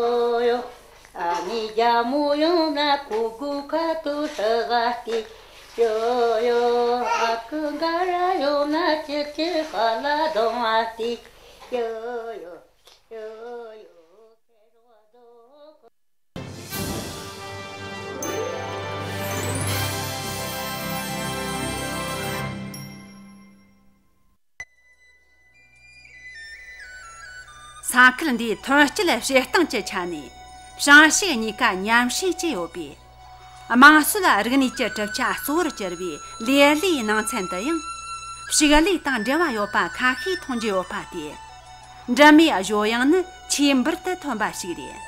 ཡོ། ཨ་ནི་རྒྱ་མོ་ཡོང་ན་ཁོ་གོ་ཁ་ཏུ་ཧྲི་ག་སྟེ། ཡོ་ཡོ། ཨ་ཁུ་འགའ་ར་ཡོང་ན་ཅི་ཅི་ཧ་ལ་གདོང་ང་སྟེ། ཡོ་ཡོ་ཡོ་ཡོ། ས་ཁུལ་འདིའི་ཐོན་སྐྱེད་བྱེད་སྟངས་ཀྱི་ཆ་ནས་བྱང་ཕྱོགས་གཉིས་ཀ་མཉམ་བསྲེས་ཀྱི་ཡོད་པས། དམངས་སྲོལ་རིག་གནས་ཀྱི་གྲུབ་ཆ་གཙོ་བོར་གྱུར་པའི་ལེ་ལོའི་ནང་ཚན་དུ་ཡང་ཕྱུགས་ལས་དང་འབྲེལ་བ་ཡོད་པ་ཁ་ཤས་མཐོང་རྒྱུ་ཡོད་པ་སྟེ། འབྲུ་མའི་བཞོ་གཡང་ནི་ཆེས་འབུར་དུ་ཐོན་པ་ཞིག་རེད།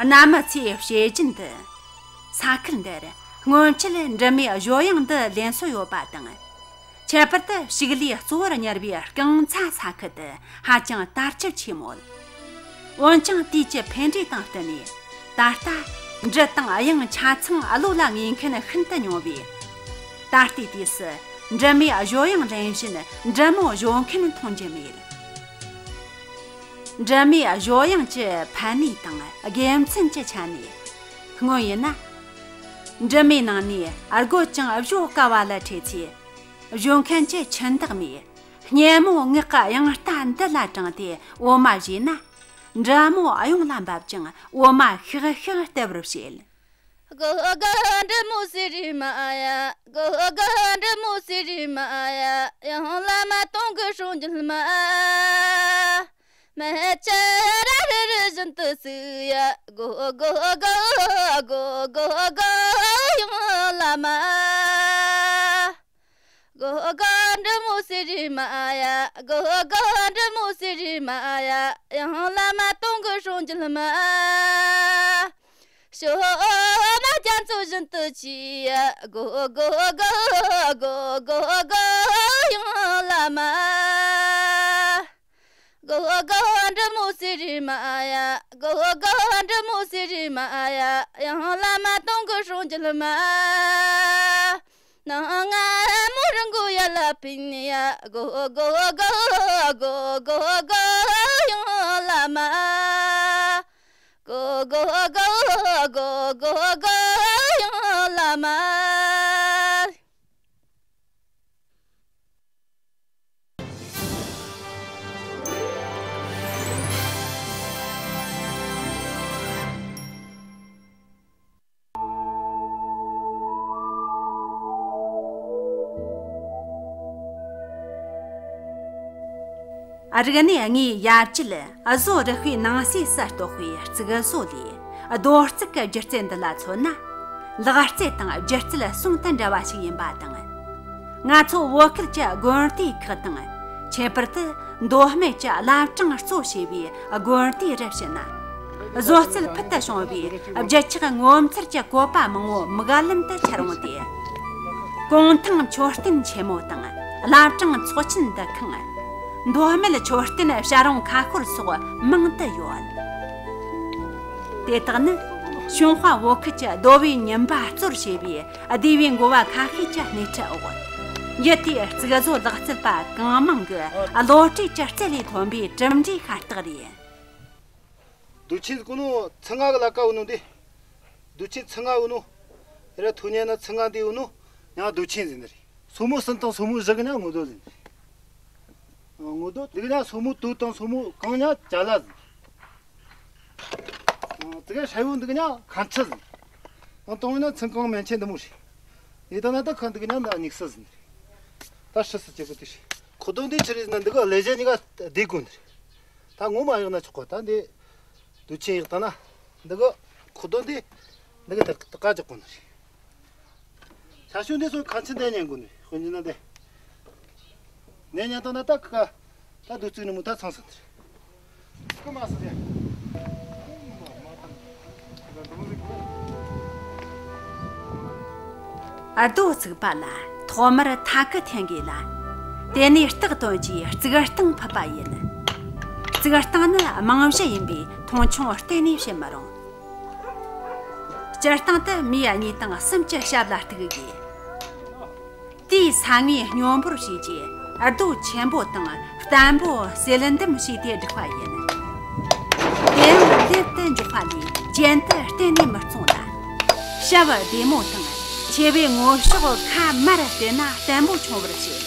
གནའ་མི་ཚོས་བཤད་རྒྱུན་དུ། ས་ཁུལ་འདིར་སྔོན་ཆད་འབྲུ་མའི་བཞོ་གཡང་འདི་ལེན་སྲོལ་ཡོད་པ་དང་། ཁྱད་པར་དུ་ཕྱུགས་ལས་གཙོ་བོར་གཉེར་བའི་རྐང་ཚ་ས་ཁུལ་དུ་ཧ་ཅང་དར་ཁྱབ་ཆེ་མོད། འོན་ཀྱང་དུས་ཀྱི་འཕེལ་འགྲོས་དང་བསྟུན་ནས། ད་ལྟ་འབྲི་དང་དབྱངས་ཆ་ཚང་བློ་ལ་ངེས་མཁན་ཤིན་ཏུ་ཉུང་བས། ད་ལྟའི་དུས་སུ་འབྲི་མོའི་བཞོ་དབྱངས་ལེན་བཞིན་འབྲི་མོ་བཞོ་མཁན་མཐོང་རྒྱུ་མེད། འབྲི་མོའི་བཞོ་དབྱངས་ཀྱི་ཕན་ནུས་དང་དགེ་མཚན་གྱི་ཆ་ནས། སྔོན་ཡིན་ན། འབྲི་མོའི་ནང་ནས་རྒོད་ཅིང་བཞོ་དཀའ་བ་ལ་འཕྲད་ཚེ། བཞོ་མཁན་གྱིས་ཆུན་དག་མའི་སྙན་མོ་ངག་གི་དབྱངས་རྟ་འདི་ལ་དྲངས་ཏེ་འོ་མ་བཞོས་ན། འབྲི་མོ་གཡུང་ལ་འབབ་ཅིང་འོ་མ་ཤིག་ཤིག་སྟེར་བར་བྱེད། གོ་གོ་འབྲི་མོ་སེ་རི་མ་ཡ། གོ་གོ་འབྲི་མོ་སེ་རི་མ་ཡ། ཡང་བླ་མ་དུང་གི་སྲུང་རྒྱུད་མ། མེ་ལྕེ་ར་རི་རི་བཞིན་དུ་བསྲེགས་ཡ། གོ་གོ་གོ་གོ་གོ་གོ་ཡང་བླ་མ། གོ་གོ་འབྲི་མོ་སེ་རི་མ་ཡ། གོ་གོ་འབྲི་མོ་སེ་རི་མ་ཡ། ཡང་བླ་མ་དུང་གི་སྲུང་རྒྱུད་མ། ཞོ་མ་རྒྱ་མཚོ་བཞིན་དུ་ཆེ་ཡ། གོ་གོ་གོ་གོ་གོ་གོ་ཡང་བླ་མ། གོ་གོ་འབྲི་མོ་སེ་རི་མ་ཡ། གོ་གོ་འབྲི་མོ་སེ་རི་མ་ཡ། ཡང་བླ་མ་དུང་གི་སྲུང་རྒྱུད་མ། ནང་ང་མོ་རང་གོ་ཡ་ལ་ཕིན་ཡ། གོ་གོ་གོ་གོ་གོ་གོ་ཡང་བླ་མ། གོ་གོ་གོ་གོ་གོ་གོ་ཡང་བླ་མ། ཨ། རིག་གནས་དངོས་ཡར་བཅོས། བཟོ་རིག་པའི་ནང་གསེས་སུ་གཏོགས་པའི་གཙིགས་བཟོ་ལས། རྡོ་གཙིགས་ཀྱི་སྒྱུ་རྩལ་འདི་ལ་མཚོན་ན། ལག་རྩལ་དང་སྒྱུ་རྩལ་ཟུང་དུ་འབྲེལ་བ་ཞིག་ཡིན་པ་དང་། ང་ཚོ་བོད་ཁུལ་གྱི་དགོན་སྡེ་ཁག་དང་། ཁྱད་པར་དུ་མདོ་སྨད་ཀྱི་བླ་བྲང་གཙོ་བྱས་པའི་དགོན་སྡེ་རུ་ཕྱིན་ན། བཟོ་རྩལ་ཕུལ་དུ་བྱུང་བའི་རྒྱུ་ཆག་ངོ་མཚར་གྱི་བཀོད་པ་མང་བོ་མིག་ལམ་དུ་འཆར་འོང་སྟེ། གུང་ཐང་མཆོད་རྟེན་ཆེན་མོ་དང་། བླ་བྲང་ཚོགས་ཆེན་འདུ་ཁང་། མདོ་སྨད་མཆོད་རྟེན་བྱ་རུང་ཁ་ཤོར་སོགས་མང་དུ་ཡོད། དེ་དག་ནི་ཞུན་ཧྭ་བོད་ཁུལ་གྱི་རྡོ་བའི་ཉིན་པ་གཙོར་བྱས་པའི་སྡེ་བའི་འགོ་བ་ཁ་ཤས་ཀྱི་སྣེ་ཁྲིད་འོག། ཡུལ་དེའི་གཙིགས་བཟོ་ལག་རྩལ་པ་གང་མང་གི་བློ་གྲོས་ཀྱི་རྩལ་ལས་ཐོན་པའི་གྲུབ་འབྲས་ཤ་སྟག་རེད། མདོ་ཆེན་གོ་ནོ་ཚང་ང་གི་ལ་ཀ་བོ་ནོ་འདི། མདོ་ཆེན་ཚང་ང་བོ་ནོ། ར་ཐུ་ཉན་ན་ཚང་ང་འདི་བོ་ནོ། ཡང་མདོ་ཆེན་ཟེར་ནི་རེད། སོ་མོ་སུན་དང་སོ་མོ་བཞི་གི་ཉ་ངོ་དོ་ཟེར་ནི་རེད། ངོ་དོ་འདི་གི་ཉ་སོ་མོ་དོ་དང་སོ་མོ་གང་ཉ་ཅ་ལ་ཟེར་ནི་རེད། དེ་ག་ཧྲ་བོ་འདི་གི་ཉ་ཁ་མཆུ་ཟེར་ནི་རེད། ཨང་དང་བོ་ན་ཚང་གང་མན་ཆད་འདི་མོ་རེད། ཡེ་ད་ན་ད་ཁ་འདི་གི་ཉ་ན་ཨ་ཉིག་སི་ཟེར་ནི་རེད། ད་ཧྲི་སི་ཅེ་གོ་དེ་ཤི། ཁོ་དོན་དེ་ཆི་རེད་ཟེར་ན་འདི་ག་ལེ་ཞ་གཉིས་ཀ་བསྡད་གོ་ནི་རེད། ད་ངོ་མ་ཡག་ན་ཆོག་གོ། ད་འདི་དུ་ཆེན་ཡག་ད་ན་འདི་ག་ཁོ་དོན་དེ་འདི་ག་ད་ད་ཀ་ཅོག་གོ་ནི་རེད། ཆ་ཤུ་འདི་སོ་ཁ་ཆེན་དེ་ཉན་གོ་ནི་རེད། དཔེར་ན་འདི་ནས་ཉན་ད་ན་ད་ཀ་ད་དུ་བཙུགས་ནི་མོ་ད་ཚང་ས་ནི་རེད། ཀ་མ་སི་རེད། རྡོ་བཙུགས་པ་ལ་ཐོག་མར་ཐ་ཀི་འཐེན་དགོས་ལ། དེ་ནས་སྟག་དོན་གྱིས་བཙུགས་སྟངས་ཕུད་པ་ཡིན། བཙུགས་སྟངས་ནི་རྨང་གཞི་ཡིན་པས་མཐོང་ཆུང་གཏན་ནས་བྱེད་མི་རུང་། སྤྱིར་བཏང་དུ་མི་གཉིས་དང་གསུམ་གྱི་ཞབས་ལ་གཏུག་དགོས། དེའི་ས་ངོས་སྙོམས་པོར་བྱས་རྗེས་རྡོ་ཆེན་པོ་དང་བརྟན་པོ་བསལ་འདེམས་བྱས་ཏེ་བསྒྲིགས་པ་ཡིན། དེ་ཡང་ལེབ་ཏུ་འཇོག་པ་ལས་གྱེན་དུ་གཏན་ནས་མི་བརྫང་ལ། ཞབས་བདེ་མོ་དང་ཆེ་བའི་ངོ་ཕྱོགས་ཁ་མར་བལྟས་ན་བརྟན་པོ་འཁྱོངས་པར་བྱེད།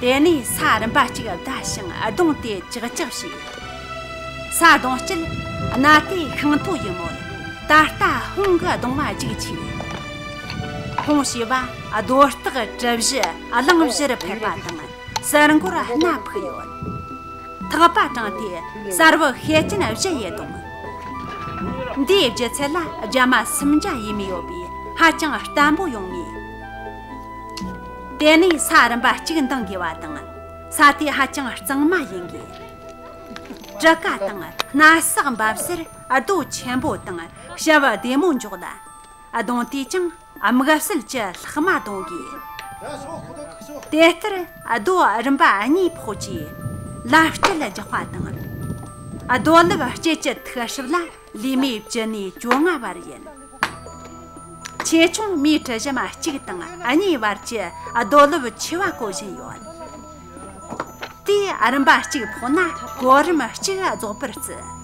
དེ་ནས་ས་རིམ་པ་གཅིག་བརྡར་ཞིང་རྡུང་སྟེ་ཅག་ཅག་བྱས། ས་རྡུང་སྐྱིད་གནའ་དེ་ཤིང་ཐོ་ཡི་མོད། ད་ལྟ་ཧོང་གི་རྡུང་བ་རྒྱུག་ཆེ། ཧོང་ཞེས་པ་རྡོ་སྟག་གྲུ་བཞི་གླང་བཞི་རུ་ཕེབས་པ་དང་། གསར་འགོར་སྣ་ཕུག་ཡོད། ཐག་པ་དྲངས་ཏེ་གསར་བུ་ཤེད་ཅན་བཞི་ཡི་དོང་། འདིའི་ལྗིད་ཚད་ལ་རྒྱ་མ་སུམ་བརྒྱ་ཡས་མས་ཡོད་པས་ཧ་ཅང་བརྟན་པོ་ཡོང་ངེས། དེ་ནས་ས་རིམ་པ་གཅིག་འདང་དགོས་པ་དང་། ས་དེ་ཧ་ཅང་གཙང་མ་ཡིན་དགོས། གྲུ་ཁ་དང་སྣ་སག་འབབ་སར་རྡོ་ཆེན་པོ་དང་ཞབས་བདེ་མོ་འཇོག་ལ། རྡུང་དུས་ཀྱང་ དམིགས་བསལ་གྱི་ལྷག་མ་གཏོང་དགོས། དེ་ལྟར་རྡོ་རིམ་པ་གཉིས་ཕོག་རྗེས་ལམ་དཀྱིལ་རྒྱག་པ་དང་། རྡོ་ལེབ་དཀྱིལ་གྱི་མཐུག་སྲབ་ལ་ལུས་མེ་བཅུ་ནས་བཅོ་ལྔ་བར་ཡིན། ཆེ་ཆུང་མེ་ཊར་གཞི་མ་གཅིག་དང་གཉིས་བར་གྱི་རྡོ་ལེབ་ཆེ་བ་བཀོལ་བཞིན་ཡོད། དེ་རིམ་པ་གཅིག་ཕོག་ན་གོ་རིམ་གཅིག་རྫོགས་པར་བརྩི།